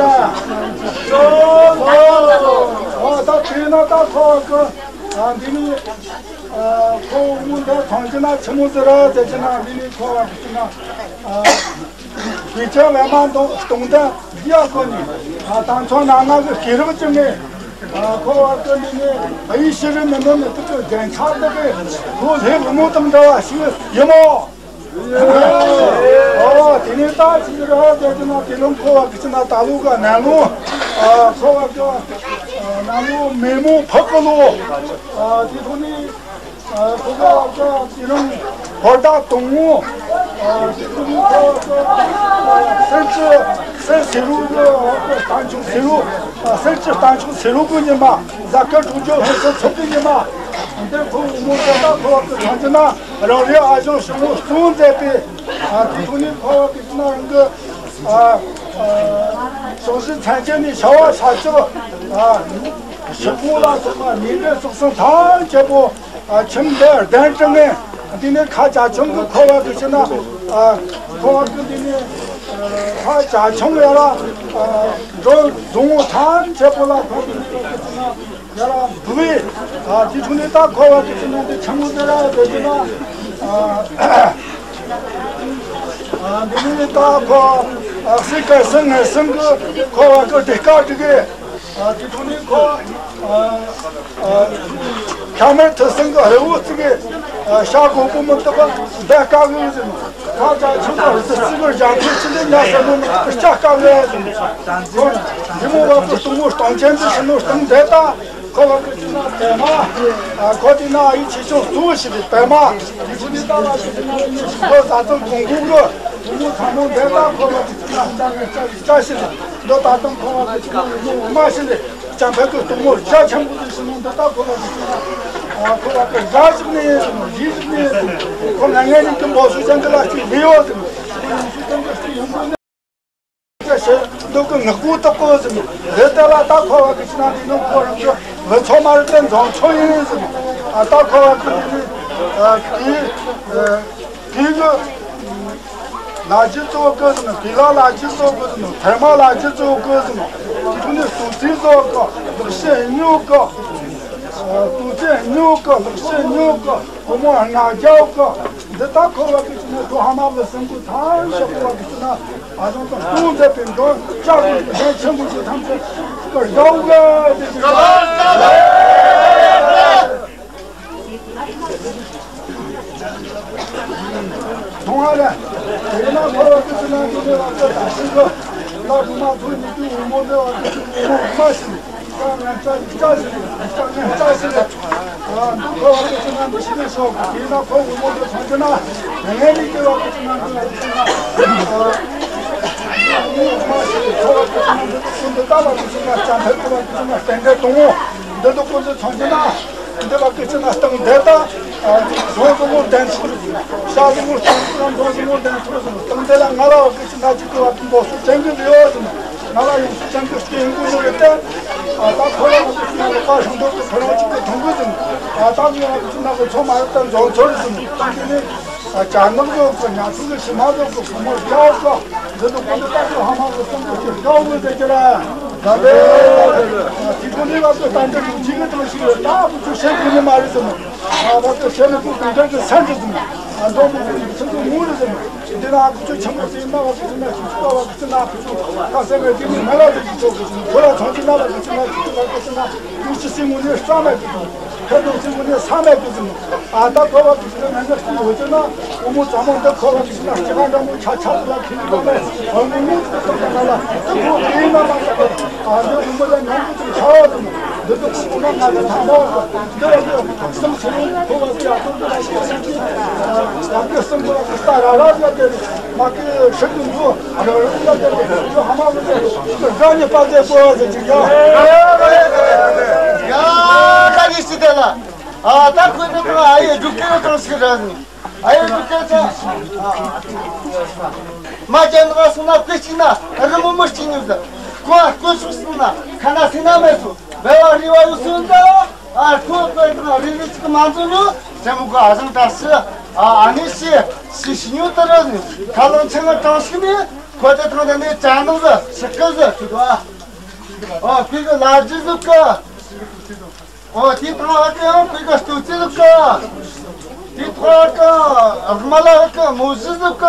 ཨོ་ད་དེ་ན་ད་ཁོ་བ་ཀི་ཨ་འདི་ནི་ཨ་ཁོ་བུ་མོ་འདི་ཐང་གི་ན་ཆི་མོ་ཟེར་ར་ཟེར་གྱི་ན། འདི་ནི་ཁོ་བ་ཀི་ཅི་ན་ཨ་དགེ་ཆེ་བ་མ་འདོང་སྟོང་ད་འདི་ཡ་ཁོ་ནི་ཨ་དང་ཚོ་ན་ང་གི་སྐེ་རགས་ཅི་ནི་ཨ་ཁོ་བ་ཀི་འདི་ནི་ཨ་ཡི་ཤི་རི་མི་མི་མི་ཐུག་གི་རྒྱན་ཆ་དག་གི་ཁོ་ལྷའི་བུ་མོ་དང་འདྲ་བ་ཞིག་ཡིན་མོ། ཨོ་དེ་ནས་ད་ཅི་རེད་ཟེར་གྱི་ན། དེ་རིང་ཁོ་བ་ཀི་ཅི་ན་ད་ལོ་གི་ནམ་ལོ་ཨ་ཁོ་བ་ཀི་ཨ་ནམ་ལོ་མེ་མོ་ཕག་གི་ལོ། ཨ་དེ་ཐོག་ནས་ཨ་ཁོ་བ་ཀི་དེ་རིང་ཧོར་ཟླ་དང་པོ། ཨ་དེ་ཐོག་ནས་ཁོ་བ་ཀི་ཨ་སེར་བྱེས་སེར་སེར་རུ་གི་རྟ་མཆོག་སེར་རུ། ཨ་སེར་བྱེས་རྟ་མཆོག་སེར་རུ་གི་ཉི་མ། གཟའ་སྐར་དྲུག་ཅུ་ལྷག་ཙམ་ཚོགས་ཀྱི་ཉི་མ། འདིར་ཁོ་བུ་མོ་འདི་ད་ཁོ་བ་ཀི་ཐང་ཅི་ན་རང་རེའི་ཨ་ཞང་ཞང་བོ་གཙོ་བོ་མཛད་པའི་ཨ་དེ་ཐོག་ནས་ཁོ་བ་ཀི་ཅི་ན་རང་གི་ཨ་ཨ་ཕྱོགས་བཞི་མཚན་བཅས་ནས་ཤ་བ་ཤ་ཁྲག་ཨ་ཕྱི་པོ་ལ་སོགས་པ་ཉེས་པའི་སྲོག་ཟུངས་ཐམས་ཅད་པོ་ཨ་ཁྱིམ་འདི་གདན་དྲངས་ནས། དེ་ནས་ཁ་བྱ་ཆུང་གི་ཁོ་བ་ཀི་ཅི་ན་ཨ་ཁོ་བ་ཀི་དེ་ནས་ཨ་ཁ་བྱ་ཆུང་ཡ་ལ། འགྲོ་རྫོང་ཐམས་ཅད་པོ་ལ་ཁོ་གི་ཡ་ར་འབུལ་བས། ཨ། དེ་འཕྲོ་ནས་ད་ཁོ་བ་གི་ཅི་ན་འདི་ཆི་མོ་ཟེར་ར་ཟེར་གི་ན། ཨ། ཨ། འདི་ནས་ད་ཁོ། ཨ། སྲས་སྐལ་བཟང་ངན་སོང་གི་ཁོ་བ་གི་སྡེ་ཁག་དྲུག་གི། ཨ། དེ་འཕྲོ་ནས་ཁོ། ཨ། ཨ། ཤ་མེད་ཐུགས་སྲས་གི་རི་བོ་རྩེ་གི། ཨ། ཤ་གོ་པོ་མི་ཐུབ་པ་བདག་དཀའ་ངལ་ཟིན། ཁ་ཅག་ཆུ་ནང་རི་རྩེ་གི་རྒྱ་མཚོ་ཆུ་ལས་ཉ་ཟེར་མོ་མི་ཐུབ་པ་སྐྲག་དཀའ་ངལ་ཟིན། ཁོ་འདི་མོ་བ་གི་སྟོང་མོ་སྟོང་ཆེན་འདི་ཕྱི་ནོ་སྟོང་དེ་ད། ཁོ་བ་གི་ཅི་ན་པད་མ། ཨ། ཁོ་དེ་ན་ཨ་ཡེ་ཆེ་ཆུང་གཙོ་བོ་ཞིག་རེད། པད་མ། དེ་ཕྱི་ནས་ད་བ་གི་ཅི་ན་ཁོ་ད་དུང་གོང་གོང་གི་བུ་མོ་ཚ་མོ་འདི་ད་ཁོ་བ་གི་ཅི་ན་ད་ངས་ཅ་ཅ་ཞིག་རེད། འདི་ད་དུང་ཁོ་བ་གི་ཅི་ན་བུ་མོ་འོ་མ་ཞིག་རེད། ཅང་ཕ་གི་སྟོང་མོ་རྒྱ་ཆེན་པོ་དེ་ཕྱི་ནས་འདི་ད་ཁོ་བ་གི་ཅི་ན། ཨ། ཁོ་བ་གི་ར་ཞིག་ནས་ཡིན་ཟིན། རི་ཞིག་ནས་ཡིན་ཟིན། ཁོ་ང་ངས་ནི་གི་འབོ་སུ་ཅང་གི་ལ་ཅིག་ལས་ཡོད་ཟིན། ཁོ་ཡིན་སུ་ཅང་གི་ཅིག་ཡོང་གི་ནས། ཞེས་འདུག་གི་ངག་པོ་དག་གོ་ཟིན། རེད་དེ་ལ་ད་ཁོ་བ་གི་ཅི་ན་འདི་ནི་ཁོ་རང་གི་བུ་ཚོ་མ་རེད་དེ་འཛོམས་ཚོ་ཡིན་ཟིན། ཨ། ད་ཁོ་བ་གི་འདི་ནི། ཨ། དེ། ཨ། དེ་གི་ལ་རྒྱུ་གཙོ་གི་ཟིན། དེ་ལ་ལ་རྒྱུ་གཙོ་གི་ཟིན། ཐེར་མ་ལ་རྒྱུ་གཙོ་གི་ཟིན། དེ་ནི་སུ་ཚིག་གཙོ་གི། ལག་ཤེས་སྨྱོ་གི། ཨ། སུ་ཚིག་སྨྱོ་གི། ལག་ཤེས་སྨྱོ་གི། སྒོར་མོ་ལྔ་བརྒྱ་གི། འདི་ད་ཁོ་བ་གི་ཅི་ན་འགྲོ་ཧ་མ་གི་སེམས་ཁུར་ཐང་ཤོག་ཁོ་བ་གི་ཅི་ན། ཨ་ཟོང་དང་སྟོང་མཛད་པའི་འགྲོ་ལྕགས་ཀྱི་ལྷན་ཆེན་པོ་ཞིག་ཐམས་ཅད་ཀར་ཡོང་གི་དེ་ཅི། གཏོང་བ་རེད། དེ་ན་ཁོ་བ་གི་ཅི་ན་འདི་ནས་བ་གི་ད་ཤི་གི། ལ་དུ་མ་ཐུ་ཉི་དུ་འོ་མོ་འདི་བ་གི་ཅི་ན་འོ་མ་ཤི། ལྕགས་ངན་ལྕགས་ལྕགས་ཤི། ལྕགས་ངན་ལྕགས་ཤི། ཨ། འདི་ཁོ་བ་གི་ཅི་ན་འདི་ཤི་ནས་སོ། དེ་ན་ཁོ་འོ་མོ་འདི་ཐོན་གི་ན། ངས་ནི་ཀི་བ་གི་ཅི་ན་འདི་བ་གི་ཅི་ན། ཨ། འོ་མ་ཤི། ཁོ་བ་གི་ཅི་ན་འདི་ཀུན་འདི་ད་བ་གི་ཅི་ན་ཅང་ཕེབས་ཀི་བ་གི་ཅི་ན་རྟེན་འབྲེལ་གཏོང་ངོ་། འདི་འདི་ཀུན་འདི་ཐོན་གི་ན། འདི་བ་གི་ཅི་ན་སྟེང་འདི་ད། ཨ། ཟོ་ཟོ་མོ་འདན་ཚོགས་རེད། ཤ་ཟོ་མོ་སྟེང་ཚོགས་རེད། ཟོ་ཟོ་མོ་འདན་ཚོགས་རེད། སྟེང་འདི་ལ་ང་ལ་བ་གི་ཅི་ན་ཅིག་གི་བ་གི་འབོ་སུ་ཅན་གི་ལུས་ཡོད་ཟིན། ང་ལ་ཡོང་སུ་ཅན་གི་སྐྱེ་ཡོང་གི་ནོ་རེད་དེ། ཨ། ད་ཁོ་ལ་བ་གི་ཅི་ན་ལོ་པ་ཧྲང་འདོག་གི་ཁོ་རང་ཅིག་གི་མཐོང་གི་ཟིན། ཨ། ད་ངས་བ་གི་ཅི་ན་གི་ཚོ་མ་རེད་དེ་འཛོམས་ཚོ་རེད་ཟིན། སྟེང་འདི་ནས། ཨ། ཅ་ནག་ཡོད་གི། ཉ་ཚུགས་གི་ཕྱི་མ་ཡོད་གི། བུ་མོ་རྒྱ་ཡོད་གི། འདི་ནི་ཀུན་འདི་ད་ཚོ་ཧ་མ་གི་སྟེང་གི་ཅིག་རྒྱ་ཡོད་གི་ཟེར་གི་ར། ད་ལེ། ཨ། དེ་ཚོ་ནི་བ་གི་ད་འདི་རུ་ཅིག་གི་ཐང་ཞིག་ཡོད། ད་བུ་ཚོ་བཤད་གི་ནི་མ་རེད་ཟིན། ཨ། བ་གི་བཤད་ནི་ཀུན་གང་གི་སན་གི་ཟིན། ཨ། འདོ་མོ་གི་ཚུགས་གི་མུ་རེད་ཟིན། འདི་ན་ཁུ་ཚོ་ཆེན་པོ་ཟིན་ན་བ་གི་ཟིན་ན་ཁུ་ཚོ་བ་གི་ཟིན་ན་ཁུ་ཚོ་ཁ་སེ་མེད་དེ་མི་མ་ལ་དེ་ཚོ་གི་ཟིན། ཁོ་ལ་ཚོང་ཅི་ན་བ་གི་ཟིན་ན་ཁུ་ཚོ་བ་གི་ཟིན་ན་ཁུ་ཚོ་སི་མུ་ནི་ས་མེད་གི་ཟིན། ཁ་ཚོ་སི་མུ་ནི་ས་མེད་གི་ཟིན། ཨ། ད་ཁོ་བ་གི་ཟིན་ན་ན་ཁུ་ཚོ་ན་འོ་མོ་ཚ་མོ་འདི་ཁོ་བ་གི་ཟིན་ན་ཅི་ག་འདྲ་མོ་ཆ་ཆ་ལ་ཁི་ཁོ་ལ་འོ་མོ་མོ་ཚ་ཚ་ལ་ཁོ་དེ་ན་ལ་ཨ། འདི་འོ་མོ་ལ་ཉམས་ཀྱི་ཆ་བ་ཟིན། འདི་ཚོ་ཁོ་ཁོ་ན་ང་ཚོ་ཐང་པ་བ་འདི་ལ་འདི་སེམས་ཆེ་ཁོ་བ་གི་ཡ་ཐོག་ཏུ་ལ་ཤེས་སེམས་ཀྱི་ཡ་གི་སེམས་ཀྱི་ཡ་གི་ས་ར་ར་ཡ་དེ་མ་གི་ཧྲི་གི་འདུག་ཨ་ར་ར་ཡ་དེ་ཡ་ཧ་མ་གི་དེ་རྒ་ཉི་པ་དེ་པོ་ཡ་ཟེར་གི་ཡ། ཡ་ད་ཡི་སི་དེ་ལ་ཨ་ད་ཁོ་ནི་ཨ་ཡེ་རྒྱུག་གི་གང་ཞིག་ར་ནི། ཨ་ཡེ་འདུག་ག་ཚ། མ་ཅན་ར་སོང་ན་ཁོས་གཅིག་ན་རི་མོ་མི་གཅིག་ཉུལ་ཟེར། ཁོ་ཨ་ཁོ་སུ་སོང་ན་ཁ་ན་སེ་ན་མེད་སོ། བེ་བ་རི་བ་ཡོད་སོང་ད། ཨ་ཁོ་ཁོས་ན་རི་རི་གཅིག་མ་འཛོ་ནོ། སེ་མོ་ཁོ་ཨ་ཟང་ད་སི། ཨ་ཨ་ནི་སི་སི་སི་ཉོ་ད་ར་ནི། ཁ་ལོང་ཆེན་ང་གྲངས་ཤིག་ནི། ཁོ་ད་ཐང་ད་ནི་ཅ་ནོ་ཟེར་ཤི་ཀ་ཟེར་ཁྱོད་ཨ། ཨ་ཁོས་གི་ལ་རྒྱུ་ཟུག་ག། ཨོ། དེ་ཐོག་ཨ་ཀ་ཡང་ཁོས་ཀ་སྟོད་ཚེ་ཟིག་ག། དེ་ཐོག་ཨ་ཀ་རྨ་ལ་ཨ་ཀ་མོ་ཟི་ཟིག་ག།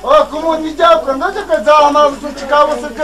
ཨོ། ཀུ་མོ་ཉི་རྒྱ་ཀ་འདི་ཟིག་ག་རྫ་མ་ཟིག་ཅི་ཀ་བོ་ཟིག་ག།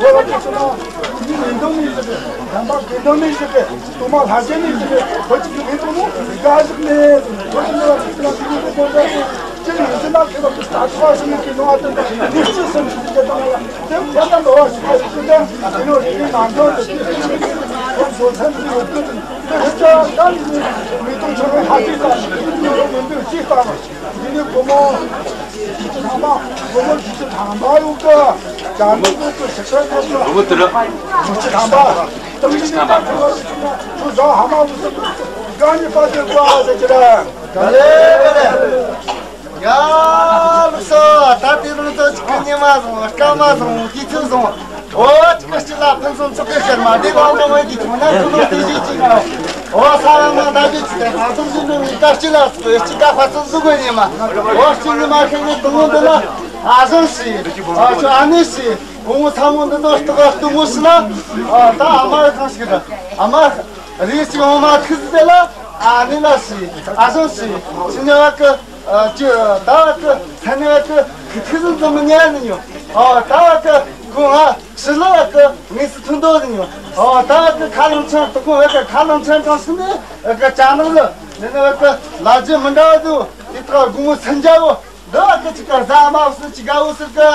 ཁོ་ར་ཁོ་ཚོ་ལ་མི་མི་འདང་ནི་ཟིག་གི། དམ་པ་དགེ་འདུན་ནི་ཟིག་གི། གཏོར་མ་ལྷ་རྒྱལ་ནི་ཟིག་གི། ཁོ་ཅིག་གི་མི་འདང་ནོ་དགའ་ཟིག་མེད། ཁོ་ཅིག་གི་ལ་ཅིག་ལ་ཅིག་གི་དགོངས་པ་ཅི་ཡིན་ཟེར་ན། ཁྱེད་ལ་ད་ཚོ་བ་སེམས་ཀྱི་ནོར་བ་དེ་འདྲ་ནི་ཅི་སེམས་ཤིག་གི་དང་ལ་དེ་ཁོ་ན་ལོ་བ་ཞིག་ཁ་ཞིག་གི་དེ་ནོ་རིག་གནས་ནང་དོན་དེ་ཁོ་བཟོ་ཚན་དེ་ཡོད་གི། དེ་ཧེ་ཅང་ད་ནི་མི་གཏོང་ཆོག་པའི་ཧ་ཅི་ལྟ་ནི་ཡོད་མི་འདུག་ཅི་ལྟ་བ། འདི་ནི་བུ་མོ་ཞི་བདེ་ཐང་པ། བུ་མོ་ཞི་བདེ་ཐང་པ་ཡོད་གི། བྱ་མི་ཡོད་གི། ཞིག་ས་ཐོབ་གི། བུ་མོ་དེ་ར། ཞི་བདེ་ཐང་པ། དང་ཞི་བདེ་ཐང་པ། ཁྱོད་བཟའ་ཧ་མ་བུ་སུ་ག་ནི་པ་དེ་བ་ཟེར་གྱི་ར། ག་ལེ་ག་ལེ། ཡ་ལགས་སོ། ད་དེ་རིང་ཚོ་ཅིག་གི་ཉི་མ་བཟང་། སྐར་མ་བཟང་། དུས་ཚོད་བཟང་། འོ་ཅིག་གི་སྤྱི་ལ་ཕུན་སུམ་ཚོགས་པའི་ཤར་མ་དེ་གང་དུ་འོང་གི་ཐོག་ན་ཁུ་ནུ་དེ་བཞིན་ཅིག་ཨ། འོ་ས་བ་མ་ད་དེ་ཅིག་དེ་ཧ་ཙམ་ཞིག་འགྲོ་བའི་ད་སྤྱི་ལ་ཅིག་ག་ཧ་ཙམ་ཟུག་གི་ཉི་མ། འོ་སྤྱི་ཉི་མ་ཁེ་ནི་དུང་འདི་ལ་ཨ་ཟང་ཞིག་ཨ་ཅོ་ཨ་ནེ་ཞིག་བུ་མོ་ཚ་མོ་འདི་ཚོ་སྟག་སྟོན་མོ་ཞིག་ན། ཨ་ད་ཨ་མ་ཡི་ཐང་ཞིག་ར། ཨ་མ་རེ་ཞིག་འོ་མ་ཐུག་ཟེར་ལ་ཨ་ནེ་ལ་ཞིག་ཨ་ཟང་ཞིག་ཕྱི་ཉ་བ་གི། ཨ་ཅི་ད་གི་ཚན་ནི་གི་ཁི་ཁི་ཟིན་ཙམ་མི་ཉན་ནི་ཡོད། ཨོ་ད་གི་ཁོང་ང་ཕྱི་ལ་གི་ངེས་སུ་ཐོན་དོ་ནི་ཡོད། ཨོ་ད་གི་ཁ་ལང་ཆང་དུ་ཁོང་ང་གི་ཁ་ལང་ཆང་གང་ཞིག་ནི་གི་ཅ་ནང་ལ་ནི་ནི་གི་ལ་རྒྱུ་མི་འདྲ་བ་འདུག་དེ་དག་དགོང་མོ་སེམས་རྒྱ་བོ་འདི་གི་ཅིག་གི་ཟ་མ་སུ་ཅིག་ག་འོ་ཟེར་གི།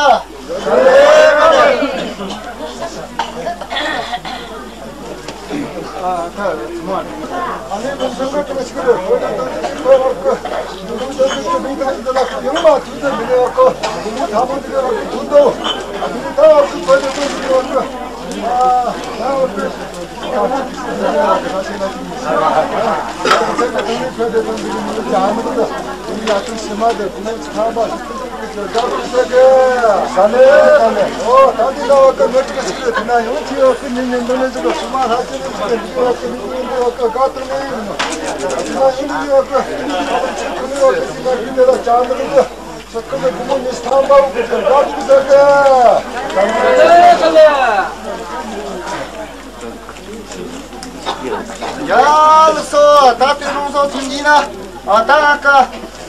ཨོ་ད་འདི་ལ་བ་ཀ་མི་ཏྲིག་ཞིག་རེད། དེ་ན་ཡང་ཁྱེད་བ་ཀ་ཉིན་ནས་འདི་ནས་ཟིག་ག་སུ་མ་ལྷ་ཅི་རེད་ཟིག་ག་འདི་བ་ཀ་མི་ཀུན་འདི་བ་ཀ་དགའ་ཏུ་ནས་ཡིན་ནོ། དེ་ན་ཡིན་འདི་བ་ཀ་ཁྱེད་ཁོ་ནི་བ་ཀ་ཟིག་ག་འདི་ལ་ཅང་འདི་ལ་ཟིག་ག་ཁོ་ནི་བུ་མོ་ཉིས་ཐང་པ་བུ་ཀ་དགའ་ཏུ་ཟིག་ག་ཡ་ལགས་སོ། ད་དེ་རིང་སོ་ཚུན་གྱིས་ན། ཨ་ད་ཨ་ཀ་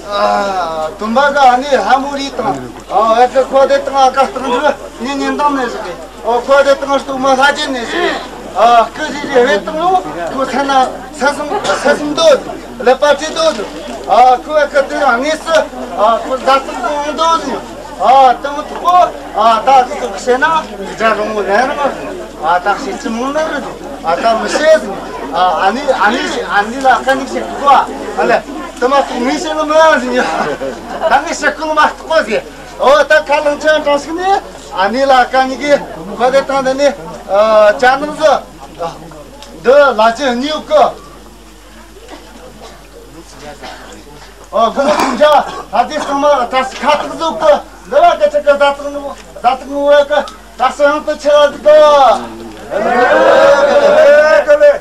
ཨ་དུམ་པ་ག་ཨ་ནི་ལྷ་མོ་རི་དང་། ཨ་ཨ་ཀ་ཁོ་དེ་དང་ཨ་ཀ་སྟེང་དུ་ངའི་ཉིན་དང་ནས་ཟིག་གི། ཨོ་ཁོ་དེ་དང་སྟོད་མ་ལྷ་རྒྱལ་ནས་ཟིག་གི། ཨ་སྐུ་ཞིག་རེ་བས་དང་ལོ་ཁོ་ཚ་ན་ས་གསུམ་ས་གསུམ་དོ་ལེ་པ་ཁྲི་དོ། ཨ་ཁོ་ཨ་ཀ་དེ་ཨ་ངེས་སུ་ཨ་ཁོ་ཟླ་ཚིགས་དང་དོ་ཟིག་ཨ་དང་ཐོག་ཨ་ད་ཁོ་ཁ་ཤས་ན་རྒྱ་རོང་བོ་ལན་རང་། ཨ་ད་ཤེས་ཀྱི་མང་ནི་རེད། ཨ་ད་མི་ཤེས་ཟིན། ཨ་ཨ་ནི་ཨ་ནི་ཨ་ནི་ལ་ཁ་ཉིག་ཤེས་གོ། ཨ་ལེ་དེ་མ་གཏོགས་མི་ཤེས་ནི་མ་ཟིན་ཡ། ད་ངས་ཤེས་ཀུན་མ་གཏོགས་གོ་ཟིན། ཨོ་ད་ཁ་ལང་ཆང་གྲང་ཞིག་ནི་ཨ་ནི་ལ་ཁ་ཉིག་གི་ཁ་དེ་དང་དེ་ནི་ཨ་ཅ་ནང་ཟི་འདི་ལ་ཅི་ཉིའུ་ཀི། ཨོ་དགོང་མོ་ཐུང་ཅག་ད་དེ་ཚང་མ་ད་ཁ་ཐུག་ཟུག་གི་འདི་བ་གི་ཆི་གི་ད་ཐུག་ནུ་ད་ཐུག་ནུ་བ་གི་ད་སེ་ཡང་དུ་ཆི་ལ་ཟིག་གི།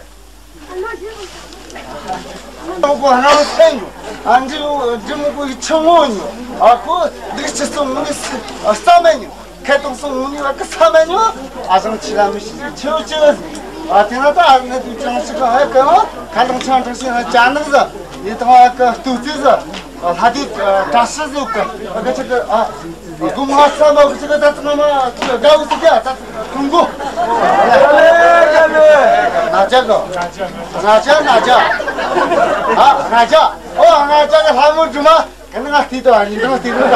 ཨོ་གོ་ཧ་ན་སེང་ཨ་འཇི་འཇི་མོ་གོ་ཡི་ཆི་མོ་ཉོ། ཨ་ཁོ་འདི་ཆི་སོང་ངུ་ནི་ས་མེ་ཉོ། ཁེ་ཏོག་སོང་ངུ་ནི་བ་གི་ས་མེ་ཉོ། ཨ་ཟང་ཆི་ལ་མི་ཤི་ཆི་ཆི་ཨ་དེ་ན་ད་ཨ་ནི་དུ་ཅང་ཤི་ག་ཨ་ག་ཁ་ལང་ཆང་ཁྲང་ཤི་ན་ཅ་ནག་ཟ་ཡི་ཐང་ཨ་ག་སྟུ་ཙི་ཟ། ལྷ་དེ་བཀྲ་ཤིས་ཟིག་གི་ཨ་ག་ཆི་གི་ཨ་དགུ་མ་ས་མ་གི་ཆི་གི་ད་ཚང་མ་དགའ་བོ་ཟིག་གི་ཨ་ད་ཀུན་གོ། ན་ཅག་གི་ན་ཅག་ན་ཅག་ཨ་ན་ཅག་ཨོ་ན་ཅག་གི་ལྷ་མོ་སྒྲོལ་མ་གི་ནང་ང་བལྟས་དོ། ཨ་ནི་ནང་བལྟས་དོ།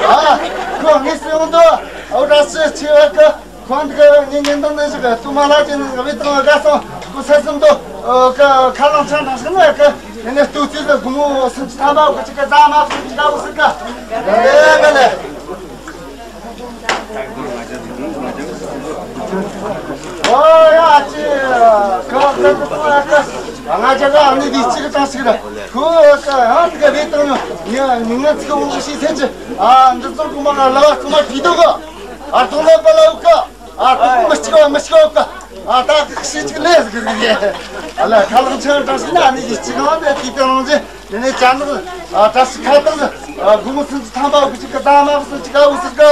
ཨ་ཁོ་ངས་སེ་འོང་དོ། ཨོ་བཀྲ་ཤིས་ཆེ་བ་གི་ཁོང་གི་ངའི་ཉིན་དང་ནི་ཞིག་གི་ཏུ་མ་ལ་ཅན་ནི་བི་ཏང་ག་སོང་ཁོ་ས་སུམ་དོ། ཨོ་གི་ཁ་ལང་ཆང་དང་ཞིག་ནི་གི་ངས་ནི་སྟུ་ཙི་གི་དགུ་མོ་སུམ་ཅུ་ཐམ་པ་གི་ཅིག་གི་ཟ་མ་སུམ་ཅུ་ག་བོ་ཟིག་གི་ཨེ་ག་ལེ། ཨོ་ཡ་ཅི་གི་གི་གི་གི་ང་ཅག་ག་ཨ་ནི་དེ་གཅིག་གི་གྲངས་ཤིག་ར། ཁོ་ག་ཡང་དེ་ག་བེ་དང་ནི་ཉི་ང་ཚིག་འོང་ཤི་ཚེ་ཅི། ཨ་འདི་ཚོ་གོ་མ་ང་ལ་བ་ཚོ་མ་ཕི་དོ་ག་ཨ་ཐོང་ལ་པ་ལ་འུ་ག་ཨ་ཐོང་མི་གཅིག་བ་མི་གཅིག་བ་འུ་ག་ཨ་ད་ཤི་གཅིག་ལས་གི་རེད། ཨ་ལ་ཁ་ལག་ཆང་གྲངས་ཤིག་ན་ཨ་ནི་དེ་གཅིག་གང་དེ་དེ་དང་རང་ཅི། ནི་ནི་ཅ་ནག་ཨ་བཀྲ་ཤིས་ཁ་བཏགས་ཨ་དགུང་སུམ་ཅུ་ཐམ་པ་གི་གཅིག་གི་ཟླ་མ་སུམ་ཅུ་ག་འུ་ཟིག་ག་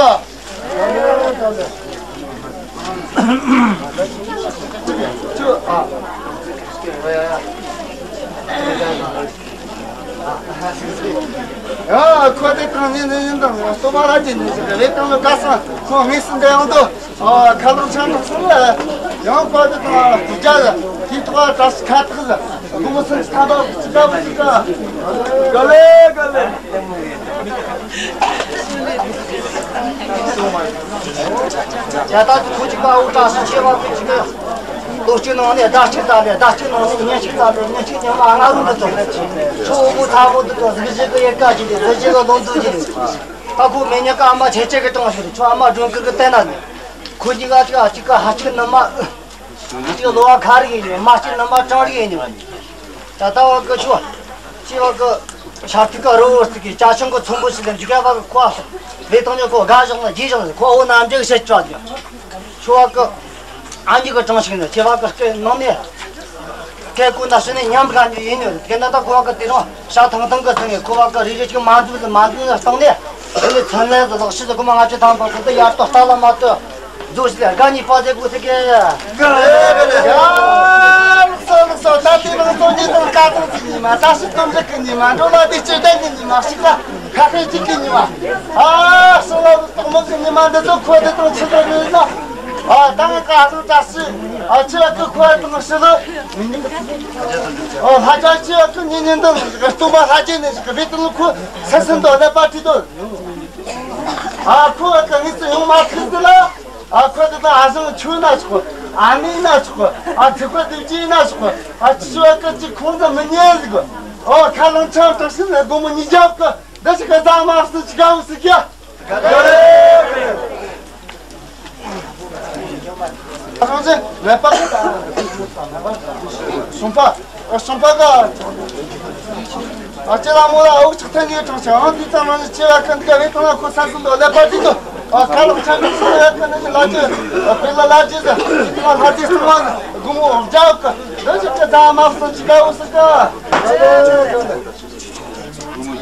ཡ། ཁོ་དེ་དང་ནི་ནི་ཡིན་དང་སྟོབས་ར་ཅན་ནི་ཞིག་རེད། དང་ལོ་ག་ས་ཁོ་དངོས་སུ་འདི་ཡོང་དོ། ཨ་ཁ་ལག་ཆང་གྲོགས་སོང་ལ་ཡང་ཁོ་དེ་དང་དུ་ཅ་ལ་དེ་ཐོག་བཀྲ་ཤིས་ཁ་བཏགས་ལ་དགུང་སུམ་ཅུ་ཐམ་པ་གི་གཅིག་ག་འུ་ཟིག་ག་ག་ལེ་ག་ལེ། ཡ་ད་ཁོ་གཅིག་པ་འུ་བཀྲ་ཤིས་ཆེ་བ་ཁོ་གཅིག་གི་ལོ་གཅིག་ནང་ནས་ཟླ་གཅིག་ཙམ་ལས་ཟླ་གཅིག་ནང་ནས་ཉིན་གཅིག་ཙམ་ལས་ཉིན་གཅིག་ཉི་མ་ལྔ་རུ་འདི་ཚོ་ཁྱོད་འུ་མོ་ཚ་བོ་འདི་ཚོ་གཟི་བརྗིད་གི་ཡལ་ག་གཅིག་དེ་གཟི་བརྗིད་གི་ལོ་འདུ་གཅིག་དེ། ད་ཁོ་མེ་ཉག་གི་ཨ་མ་ཆེ་ཆེ་གི་གྲངས་ཤིག་རེད། ཁྱོད་ཨ་མ་སྒྲོན་ཁུར་གི་བསྟན་ན་ནི་ཁོ་གཉིས་ཀ་གཅིག་ག་གཅིག་ག་ཧ་གཅིག་ནུ་མ། གཅིག་ལོ་བ་ཁ་རིག་ཡིན་ནི་མ་གཅིག་ནུ་མ་གྲངས་རིག་ཡིན་ནི་མ་ནི། ད་ལྟ་བ་གི་ཆོ། སྐྱེ་བ་གི་ཤ་ཐུག་གི་རི་བོ་ཟིག་གི་ཅ་ཆུང་གི་ཚོན་པོ་ཞིག་ལ་འཇིགས་པ་གི་ཁོ་ཨ་སོང་། ལས་དང་ཉོ་ཁོ་དགའ་བཞག་ནི་རྗེས་བཞག་ནི་ཁོ་འོ་ན་འཇིགས་བྱེད་ཅོ་ཨ་ཆོ་བ་གི་ཨ་མྱེས་གི་གྲངས་ཤིག་ནི་སྐྱེ་བ་གི་སྐེ་ནང་ནས་སྐེ་ཀུན་ན་ཤི་ནས་ཉམས་དགའ་ནི་ཡིན་ནི་དེ་ན་ད་ཁོ་བ་གི་དེ་རིང་ཤ་ཐང་ཐང་གི་ཟིན་ནས་ཁོ་བ་གི་རེ་རེ་ཅིག་མ་འཛུམ་ཟིན་མ་འཛུམ་ཟིན་སྟེང་ནས་དེ་ནས་ཚོན་ལས་ཟིན་ལག་ཤི་ཟིན་ཁོ་མ་ང་ཆོ་ཐང་པ་ཁོ་ད་ཡར་ཏོ་ལྟ་ལ་མ་ཏོ། རྫོགས་ཤིག་ལ་དགའ་ཉེས་པ་ཟེར་དགོས་ཟེར་གི། ཡ། ལགས་སོ་ལགས་སོ། ད་དེ་ནང་དོན་ཉིད་དང་དཀའ་ཐུབ་ཀྱི་ཉི་མ། བཀྲ་ཤིས་དོན་འགྲུབ་ཀྱི་ཉི་མ། འགྲོ་ལ་བདེ་སྐྱིད་ལྡན་གྱི་ཉི་མ་ཞིག་ལ་ཁ་ཧྲེ་གཅིག་གི་ཉི་མ། ཨ་སོ་ལ་རུ་དོག་མོ་གི་ཉི་མ་འདི་ཚོ་ཁོ་དེ་དང་ཆི་ཟེར་རེད་ན། ཨ་ད་ངས་ཀ་ཧྲུ་བཀྲ་ཤིས་ཨ་ཆི་ལ་ཀི་ཁོ་དང་ཤི་ལ། ཨ་ལྷ་ཅག་ཆི་ལ་ཀི་ཉི་ཉིན་དང་སྟོན་པ་ལྷ་རྗེ་ནས་ཞིག་གི་བེ་དང་ཁོ་ས་སུན་དོ་ལེ་པ་ཁྲི་དོ། ཨ་ཁོ་ཨ་ཀ་ངེས་སུ་ཡོང་མ་ཐུབ་ཟེར་ལ། ཨ་ཁོ་དེ་དང་ཨ་ཞང་ཆོས་ན་ཆོག་གོ། ཨ་ནེ་ན་ཆོག་གོ། ཨ་ཚིག་པ་དེ་ཅི་ན་ཆོག་གོ། ཨ་ཆི་ཆོ་ཨ་ཀ་ཅི་ཁོང་ཚོ་མི་ཉན་ཟིག་གོ། ཨོ་ཁ་ལང་ཆང་དྲག་ཤི་ན་དགོང་མོ་ཉི་རྒྱབ་གི་འདི་ཞིག་གི་ཟ་མ་སི་ཅི་ག་འུ་སི་ཀྱ། ཨ་ཞང་ཟེ་ལེ་པ་གསུམ་པ། ཨ་གསུམ་པ་ག་ཨ་ཅེ་ལ་མོ་ལ་འུ་ཅག་ཐན་གྱི་གྲོང་ཆེ་ཨང་དུས་ཙམ་རང་ནས་ཆེ་བ་ཀུན་དགའ་བའི་ཐང་ལ་ཁོ་ས་གསུམ་དུ་ཀླད་པ་དྲིས་དུ། ཨ་ཁ་ལག་ཆ་མི་སུ་ཡ་ཀུན་ནས་ལ་ཅི། ཨ་དཔེ་ལ་ལ་ཅི་ཟེར། དེ་ལ་ལྷ་རྗེ་སུ་མ་ཟེར། དགུང་མོ་འཇའ་ཀ་འདི་ཅི་ཀ་ད་མ་སུ་ཅི་ཀ་འུ་སུ་ཀ་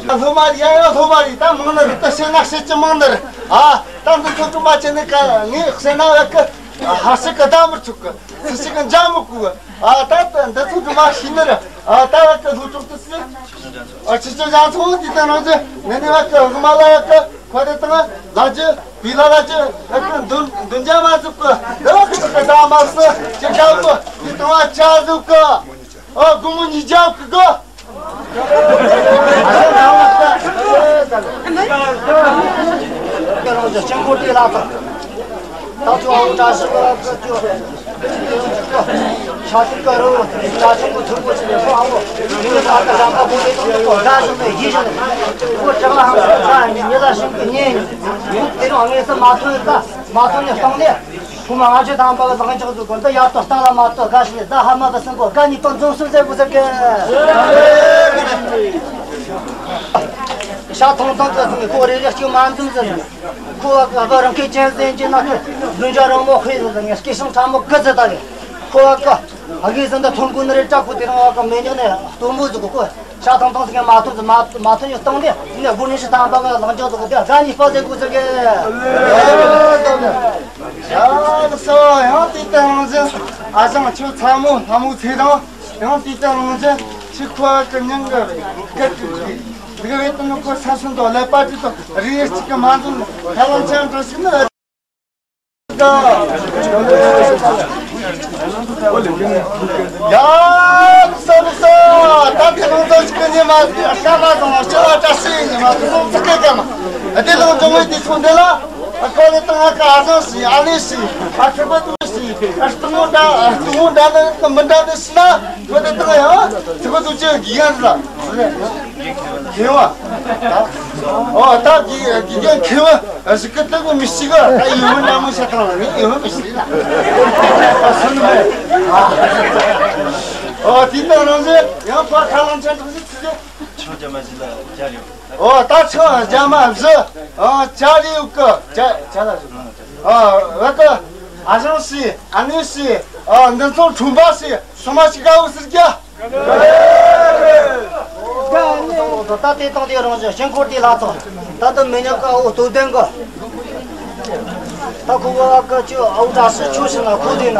ཨ་སློབ་མ་ཡ་ཡ་སློབ་མ་རེད། ད་མང་ནི་རེད། ད་བཤད་ན་བཤད་ཀྱི་མང་ནི་རེད། ཨ་ད་འདི་ཚོ་ཀྲུང་མ་བྱས་ནས་ཀ་ངས་བཤད་ན་ཡ་ཀི་ཧ་སི་ཀི་ད་མི་ཚུགས་ཀི། སུ་ཞིག་གི་འཇའ་མི་གུ། ཨ་ད་ད་འདི་ཚོ་གི་མ་ཤེས་ནི་རེད། ཨ་ད་བ་ཀི་ལྷུ་གྲོགས་དུ་སི། ཨ་ཕྱི་ཕྱི་ཡང་ཚོང་དེ་ད་ནང་ཚེ་ནི་ནི་བ་ཀི་ཧི་མ་ལ་ཡ་ཀི་ཁོ་དེ་དང་ལ་ཅི་བི་ལ་ལ་ཅི་ཨ་ཀི་འདུན་འདུན་འཇའ་མ་ཟུག་གི། འདི་བ་ཀི་ཀི་ད་མ་སི་ཅི་འཇའ་གི་དེ་དང་བ་ཆ་ཟུག་གི། ཨ་དགུང་མོ་ཉི་རྒྱབ་གི་གི། མ་ཐོན་ཡོད་ད། མ་ཐོན་ནས་སྟོང་ནས། ཁོ་མ་ང་ཚོའི་དང་པ་ལ་ལག་འཇོག་ཟིག་གོ། འདི་ཡར་དུ་སྟེང་ལ་མ་གཏོགས་དགའ་ཞིག་ད་ཧ་མ་གི་སེམས་པོ་དགའ་ཉིད་པ་འཛོམས་སུ་མཛད་དགོས་ཟེར་གི། ཤ་ཐང་ཐང་གི་སེམས་ཀྱི་ཁོ་རེ་རེ་གཅིག་མ་འཛོམས་ཟེར་ནས། ཁོ་བ་གི་ཨ་ཕ་རང་གི་ཅན་ཟེར་གྱི་ན་ཁོ་བདུན་བརྒྱ་རང་མོ་ཁོས་ཟེར་ནས་སྐད་ཤང་ཕྲ་མོ་གི་ཟེར་ད་གི། ཁོ་བ་གི་ཨ་གི་ཟེར་འདི་ཐོན་གོ་ནི་རེད། དྲག་པོ་དེ་རང་བ་གི་མེ་ཉག་ནས་སྟོན་པོ་ཟིག་གོ་ཁོ། ཤ་ཐང་ཐང་ཟིག་མ་ཐོན་ཟིག་མ་མ་ཐོན་ཡོད་སྟེང་དེ་ནས་སྒོ་ནས་ཤི་ཐང་པ་གི་ལག་འཇོག་ཟིག་གོ་དེ་དགའ་ཉིད་པ་ཟེར་དགོས་ཟེར་གི། ཡ་ལགས་སོ། ཡང་དེ་ལྟ་རང་བཞིན་ཨ་ཞང་ཁྱོད་ཚ་མོ་ལྷ་མོ་ཚེ་རིང་། ཡང་དེ་ལྟ་རང་བཞིན་ཁྱོད་ཁོ་བ་གི་མྱིང་གི་སྐད་ཀྱི་འདི་གི་བེ་ཏི་ནི་ཁོ་ས་སུན་དོ་ཀླད་པ་དྲིས་དོ་རེ་གཅིག་གི་མ་འཛོམས་ཁ་ལང་ཆེན་འགྲོ་ཞིག་ནི། ཡ་ལགས་སོ་ལགས་སོ། ད་དེ་ལུང་ཚོ་ཞིག་གི་ཉི་མ་ཤ་མ་བཟང་བ་ལྕི་བ་བཀྲ་ཤིས་ཉི་མ་དེ་ལུང་ཚིག་གི་གམ་དེ་ལུང་འབྱུང་བའི་དུས་ཚོད་འདི་ལ། ཨ་ཁོ་ལས་དང་ཨ་ཀ་ཨ་ཟང་ཞིག་ཨ་ལེ་ཞིག་ཨ་ཁེ་པ་དུ་ཞིག་ཨ་སྟོང་འདྲ་ཨ་སྟོང་འདྲ་ནི་མི་འདྲ་ནི་ཞིག་ན་ཁོ་ལས་དང་ཡང་ཚིག་པ་དུ་ཅི་གི་ཡང་ལ་ཁེ་བ། ཨོ་ད་གི་གི་ཡང་ཁེ་བ་ཨ་ཞིག་གི་ལྟ་གི་མི་ཞིག་ག་ད་ཡིན་མིན་ན་མི་ཤ་ཐང་ལ་ནི་ཡིན་མིན་མི་ཞིག་ལ་ཨ་སུན་མེ། ཨོ། དེ་ནས་རང་བཞིན་ཡང་ཕར་ཁ་ལང་ཆེན་གྲོགས་ཞིག་ཚུད་དེ། ཆང་རྒྱ་མ་བཞི་ལ་ཇ་རེ་ཡོད། ཨོ། ད་ཆང་རྒྱ་མ་བཞི། ཨ། ཇ་རེ་ཡོད་གི། ཇ་ཇ་ལ་བཞི། ཨ། བ་གི་ཨ་ཞང་ཞིག་ཨ་ནེ་ཞིག་ཨ། འདི་ཚོ་ཁྲོམ་པ་ཞིག་སོ་མ་ཞིག་ག་འུ་ཟེར་གྱ། ད་དེ་དང་དེ་རང་བཞིན་ཞིང་འཁོར་དེ་ལ་ཚོ། ད་དུ་མི་ཉག་ག་འུ་སྟོད་ལྡན་གི། ད་ཁོ་བ་ག་ཅི་ཨའུ་བཀྲ་ཤིས་ཆོས་ཤིག་ན་ཁོ་དེ་ན་ག།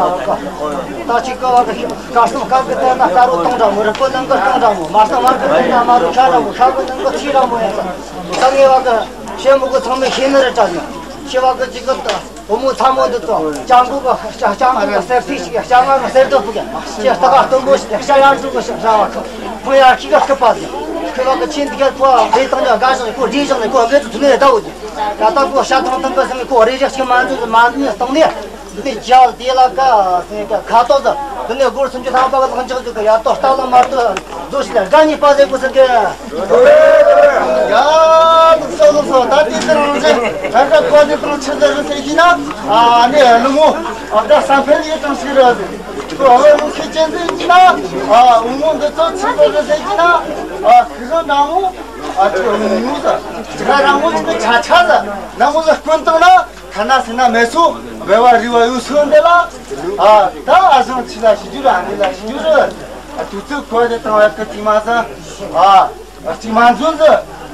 ད་ཅི་ག་བ་ག་ག་སྟོང་ག་གི་ད་ན་ད་རུ་གཏོང་འདྲ་མོ། རི་པོ་ནང་གི་གཏོང་འདྲ་མོ། མ་སྟ་མར་གི་གཏོང་འདྲ་མ་རུ་ཤ་འདྲ་མོ། ཤ་གི་ནང་གི་ཚི་འདྲ་མོ་ཡིན་ས། ད་ངེ་བ་ག་ཤེ་མོ་གི་ཚང་མས་ཤེས་ནི་རེད་དྲ་ནི། ཤེ་བ་ག་ཅི་གི་ད་བུ་མོ་ཚ་མོ་འདི་ཚོ་སྤྱང་གོ་གི་སྤྱང་གོ་གི་གསེར་ཐིག་ཞིག་སྤྱང་ང་གི་གསེར་རྡོ་ཕུག་གི་ཤེ་སྟག་ག་སྟོན་པོ་ཞིག་ཤ་ཡར་འགྲོ་གི་ཤ་ར་བ་གི་ཕུང་ཡར་ཁྱི་ག་སྐུད་པ་ཟིག་ཁེ་བ་ག་ཆེན་འདི་ག་ཕོ་རེ་དང་ཉ་དགའ་ཞིང་ཁོ་རེ་བཞག་ནས་ཁོ་འགལ་དུ་ཐུག་ནས་ད་འོ་ཀྱི། ད་ལྟ་ཁོ་ཤ་ཐང་ཐང་གི་སེམས་ཁོ་རེ་རེ་ཞིག་མ་འཛུལ་མ་འཛུལ་ནས་སྟེང་ནས། འདི་ཅག་དེ་ལ་ཀ་སེ་ཀ་ཁ་ཏོག་ཟ། འདི་ནས་སྒོར་སུམ་ཅུ་ཐམ་པ་གི་ལག་འཇག་འཇུག་གི། ཡ་ཏོ་སྟག་ལ་མ་ཏོ་རྫོ་ཞིག་ལ་དགའ་ཉེས་པ་ཟེར་དགོས་ཟེར་གི། ཡ་ལུགས་སོ་ལུགས་སོ། ད་དེ་ལྟར་རང་བཞིན་ད་ཀ་ཁོ་དེ་དང་ཆི་ཟེར་རུ་ཟེར་གྱི་ན། ཨ་ནི་ལུ་མོ་ཨ་ད་བསམ་འཕེལ་ཡོད་ཙང་ཞིག་རེད་ཟེར། ཁོ་ཨ་ལུ་ཁི་ཅན་ཟེར་གྱི་ན། ཨ་འུ་མོ་འདི་ཚོ་ཆི་ཟེར་རུ་ཟེར་གྱི་ན། ཨ་ཁི་རང་ན་མོ། ཨ་ཁི་འུ་མོ་ཟ། ཁི་རང་མོ་ཆི་ཆ་ཆ་ཟ། ན་མོ་ཟ་སྐོན་བཏང་ན། ཐ་ན་སེ་ན་མེ་སོ་བེ་བ་རི་བ་ཡོད་སོ་འདི་ལ། ཨ་ད་ཨ་ཞང་ཆི་ལ་ཞི་རྒྱུ་ར་ཨ་ནི་ལ་ཞི་རྒྱུ་ར། ཨ་དུས་ཚོད་ཁོ་དེ་དང་བ་ཀི་ཐི་མ་ས། ཨ་ཅིག་མ་འཛོན་ཟ།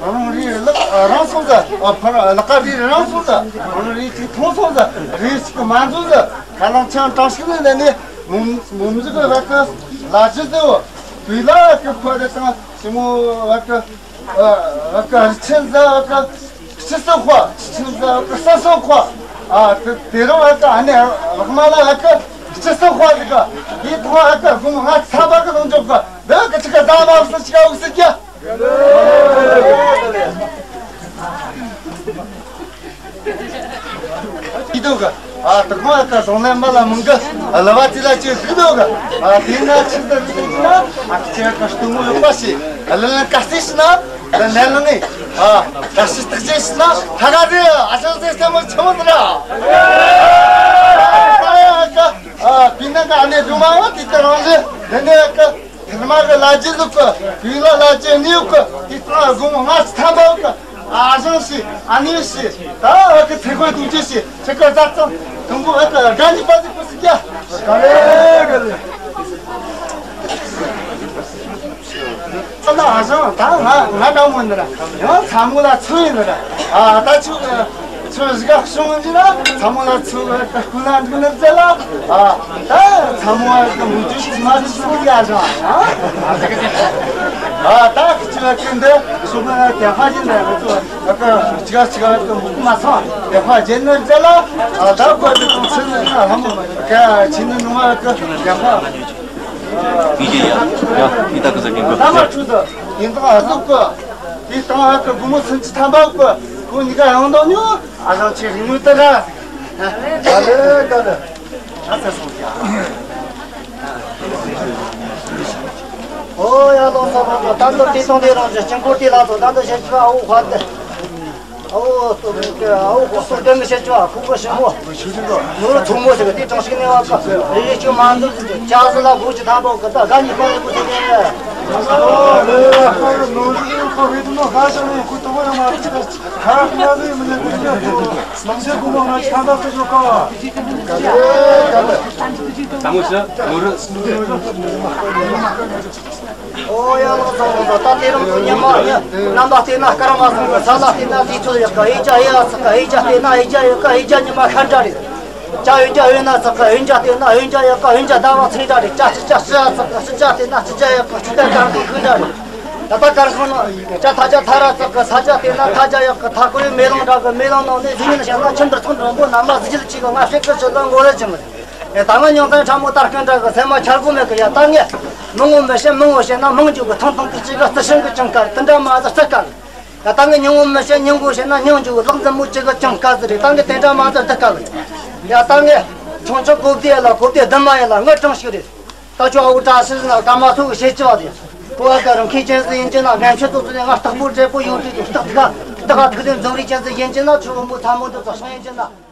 རང་རི་ལག་རང་སོང་ཟ། ཨ་ཕར་ལག་རི་རང་སོང་ཟ། རང་རི་ཅིག་ཐོང་སོང་ཟ། རི་ཅིག་མ་འཛོན་ཟ། ཁ་ལང་ཆང་གྲང་ཞིག་ནས་ནས་མུམ་མུམ་ཟིག་གི་བ་ཀི་ལ་ཇི་ཟེ་བོ། དུས་ལ་ཀི་ཁོ་དེ་དང་ཞི་མོ་བ་ཀི། ཨ་ཀ་རི་ཆེན་ཟ་ཨ་ཀ་སྤྱི་སོ་ཁོ། རི་ཆེན་ཟ་ཨ་ཀ་ས་སོ་ཁོ། ཨ་དེ་དེ་རིང་ཨ་ཀ་ཨ་ནེ་ལྷག་མ་ལ་ཨ་ཀ་སྤྱི་སོ་ཁོ་ཟིག་ག་དེ་ཐོང་ཨ་ཀ་དགུང་ང་ཚ་བ་གི་ལོང་འཇོག་ག་འདི་ཨ་ཀ་ཅི་ག་ཟ་མ་སི་ཅི་ག་འུ་སི་ཀྱ། ཡིད་དུ་གི། ཨ་དེ་ཁོང་ཨ་ཀ་སོང་ནས་མ་ལ་མང་གི། ཨ་ལ་བ་ཅི་ལ་ཅི་ཟིག་དུ་གི། ཨ་དེ་ན་ཆི་ཟིག་ཟིག་ཟིག་ན། ཨ་ཁྱེད་ཀ་སྟོང་མོ་ཡོད་པ་ཞིག་ཨ་ལ་ལ་ཀ་སི་ཤི་ན། ལ་ལ་ལ་ནི། ཨ་ཀ་སི་སྟག་ཅན་ཤི་ན། ཧ་ག་རེ་ཨ་ཅག་ཟེར་སེ་མོ་ཆི་མོ་ཟིག་ར། ཨ་ཀ་ཨ་པི་ན་ཀ་ཨ་ནེ་རུ་མ་བ་དེ་ལྟར་རང་ལེ། ལ་ནི་ཨ་ཀ་ཐེར་མ་གི་ལ་རྒྱུ་ཟིག་གི། བུ་ལ་ལ་རྒྱུ་ནི་ཡོད་གི། དེ་ལྟར་དགུང་ང་ཚ་བ་གི། ཨ་ཞང་ཞིག་ཨ་ནེ་ཞིག་ད་ཨ་ཀི་ཚེ་གོས་དུང་ཅི་ཞིག་ཚེ་གོས་རྫ་ཚང་དུང་གོ་ཨ་ཀི་དགའ་ཉེས་པ་ཟིག་པོ་ཟིག་ཀྱ། ག་རེ་ག་རེ། ད་ཨ་ཞང་ད་ང་ང་འདྲ་མོ་འདི་ར་ཡང་ཚ་མོ་ལ་ཚུ་ཡིན་ནི་ར། ཨ་ད་ཆུ་ཆུ་ཞིག་ག་ཤོང་གི་ན་ཚ་མོ་ལ་ཚུ་ག་ཀུན་ན་འདུག་ནི་ཟེར་ལ། ཨ་ད་ཚ་མོ་ཨ་ཀི་མུ་ཅུ་ཅི་མ་ཅི་ཤོང་ཡ་ཞང་ཨ། ཨ་ད་ཁི་ཆུ་ཨ་ཀི་འདི་ཤོང་གི་ན་དེ་ཧ་ཅི་འདི་ཨ་ཀི་ཨ་ཀ་ཅི་ག་ཅི་ག་ཀ་མུ་མ་སོང་། དེ་ཁ་ཇེ་ནར་ཛ་ལ་ཨ་ད་ཁོ་དེ་དང་ཚིག་ནི་ཧ་མོ་ཀ་ཆི་ནི་ནུ་མ་ཀ་ཡ་ཁ། ཡི་གེ་ཡ་ཡ་ཡི་ད་ཀ་ཟ་གིན་གོ་ལ་མ་ཆུ་ད་ཡིན་དང་ཨ་ཟུག་གི། དེ་དང་ཧ་ཀ་བུ་མོ་སུན་ཅི་ཐམ་པ་གི་ཁོ་གཉིས་ཀ་ཡང་དང་ཉོ། ཨ་ཞང་ཆེ་རིང་མོ་ད་ར། ག་ལེ་ག་ལེ། ཨ་ས་སོང་ཀྱ། ཨོ་ཡ་ལོ་ས་ལོ་ས། ད་ལྟ་དེ་དང་དེ་རང་བཞིན་ཅིང་ཀོ་དེ་ལ་ཚོ་ད་ལྟ་བཤད་རྒྱུ་ཨ་འོ་ཧ་དེ། ཨ་འོ་སྟོབས་ཨ་འོ་ཧོ་སྟོབས་ལྡན་གྱི་བཤད་རྒྱུ་ཨ་ཁུ་གོ་ཞིམ་མོ། ནོར་ཚོང་མོ་ཟེར་གི་དེ་གྲངས་ཤིག་ནས་བ་ཀ་རེ་རེ་ཅིག་མ་འདུག་ཟེར་གྱི་ཅག་ཟི་ལ་བུ་ཅི་ཐང་པོ་གི་ད་དགའ་ཉེས་པ་ཡོད་གི་ཟེར་གི། ཨ་ནོར་ཨ་ཁུ་རེད་ནོ་ག་ཞིག་ནས་ཁུ་དོ་བ་ཡོང་མ་རེད། ཁ་ཁ་ཟི་མི་ཉན་གི་ཟེར་གི། ལམ་སེར་དགོང་མོ་ང་ཚོ་ཁ་བཏགས་སུ་ཞོག་ག། ད་མོ་ཤ་ནོར་ཨོ་ཡ་ལོ་ས་ལོ་ས། ད་དེ་རིང་ཚོ་ཉི་མ་ཉི་ནམ་པ་བལྟས་ན་སྐར་མ་སོང་གི། ས་ལ་བལྟས་ན་དུས་ཚོད་ཡག་གི། ཨེ་ཅག་ཨེ་ཡ་ཚག་གི། ཨེ་ཅག་བལྟས་ན་ཨེ་ཅག་ཡག་གི། ཨེ་ཅག་ཉི་མ་ཤར་འདྲ་རེད། ཅག་འོན་ཅག་འོན་ན་ཚག་གི། འོན་ཅག་བལྟས་ན་འོན་ཅག་ཡག་གི། འོན་ཅག་ཟླ་བ་ཚེས་འདྲ་རེད། ཅག་སྤྱི་ཅག་སྤྱི་ཡ་ཚག་གི། སྤྱི་ཅག་བལྟས་ན་སྤྱི་ཅག་ཡག་གི། སྤྱི་ཟླ་སྐར་ཁུང་ཁུ་འདྲ་རེད། ད་ལྟ་སྐར་ཁུང་ན་ཅག་ཐ་ཅག་ཐ་ར་ཚག་གི། ས་ཅག་བལྟས་ན་ཐ་ཅག་ཡག་གི། ཐ་ཀོ་རེ་མེ་ལོང་འདྲ་གི། མེ་ལོང་ནང་ནས་གཟུགས་བརྙན་བཤད་ན་ཁྱིམ་དུ་ཚོང་འགྲོ་འབོ་ན་མ་གཟི་བརྗིད་ཅིག་གི། ང་ཧྲེ་ཀི་ཆུ་ལ་ངོ་རེ་ཅི་མི་རེད། ཨེ་ད་ང་མྱོང་ཙང་ཁྲ་མོ་དར་སྐད་འདྲ་གི་སེམས་མ་འཆར་གོ་མེད་གི། ཡ་ད་ངས་མང་བོ་མི་བཤད། མང་བོ་བཤད་ན་མང་འཇུག་གི། ཐང་ཐང་གི་ཅིག་གི་རྩི་ཤིང་གི་ཅང་དཀའ་རེད། དེ་འདྲ་མ་ཟེར་རྩི་དཀའ་གི། ཡ་ད་ངས་ཉུང་བོ་མི་བཤད། ཉུང་བོ་བཤད་ན་ཉུང་འཇུག་གི། ལག་འཛིན་མོ་ཅིག་གི་ཅང་དཀའ་ཟིག་རེད། ད་ངས་དེ་འདྲ་མ་ཟེར་རྩི་དཀའ་གི། ཡ་ད་ངས་ཆུང་ཆུང་གོ་བདེ་ལ་གོ་བདེ་བདུན་མ་ཡིན་ལ་ངར་གྲངས་ཤིག་རེད། ད་ཁྱོད་ཨ་བུ་བཀྲ་ཤིས་ཟེར་ན་ཀརྨ་མཚོ་གི་བཤད་ཀྱི་བ་དེ། ཁོ་ཨ་ཀ་རང་མཁས་ཅན་ཟིག་ཡིན་གྱི་ན། སྨན་ཆུ་ཏོག་ཙི་ནས་ང་རྟག་པོ་འབྲས་བུ་ཡོང་དུས་དུས་རྟག་ཐུག་རྟག་ཐུག་ལས་འཛོམས་རིགས་ཅན་ཟིག་ཡིན་གྱི་ན། ཁྱོད་བུ་མོ་ཐ་མོ་འདི་ཚོ་སོང་ཡིན་གྱི་ན།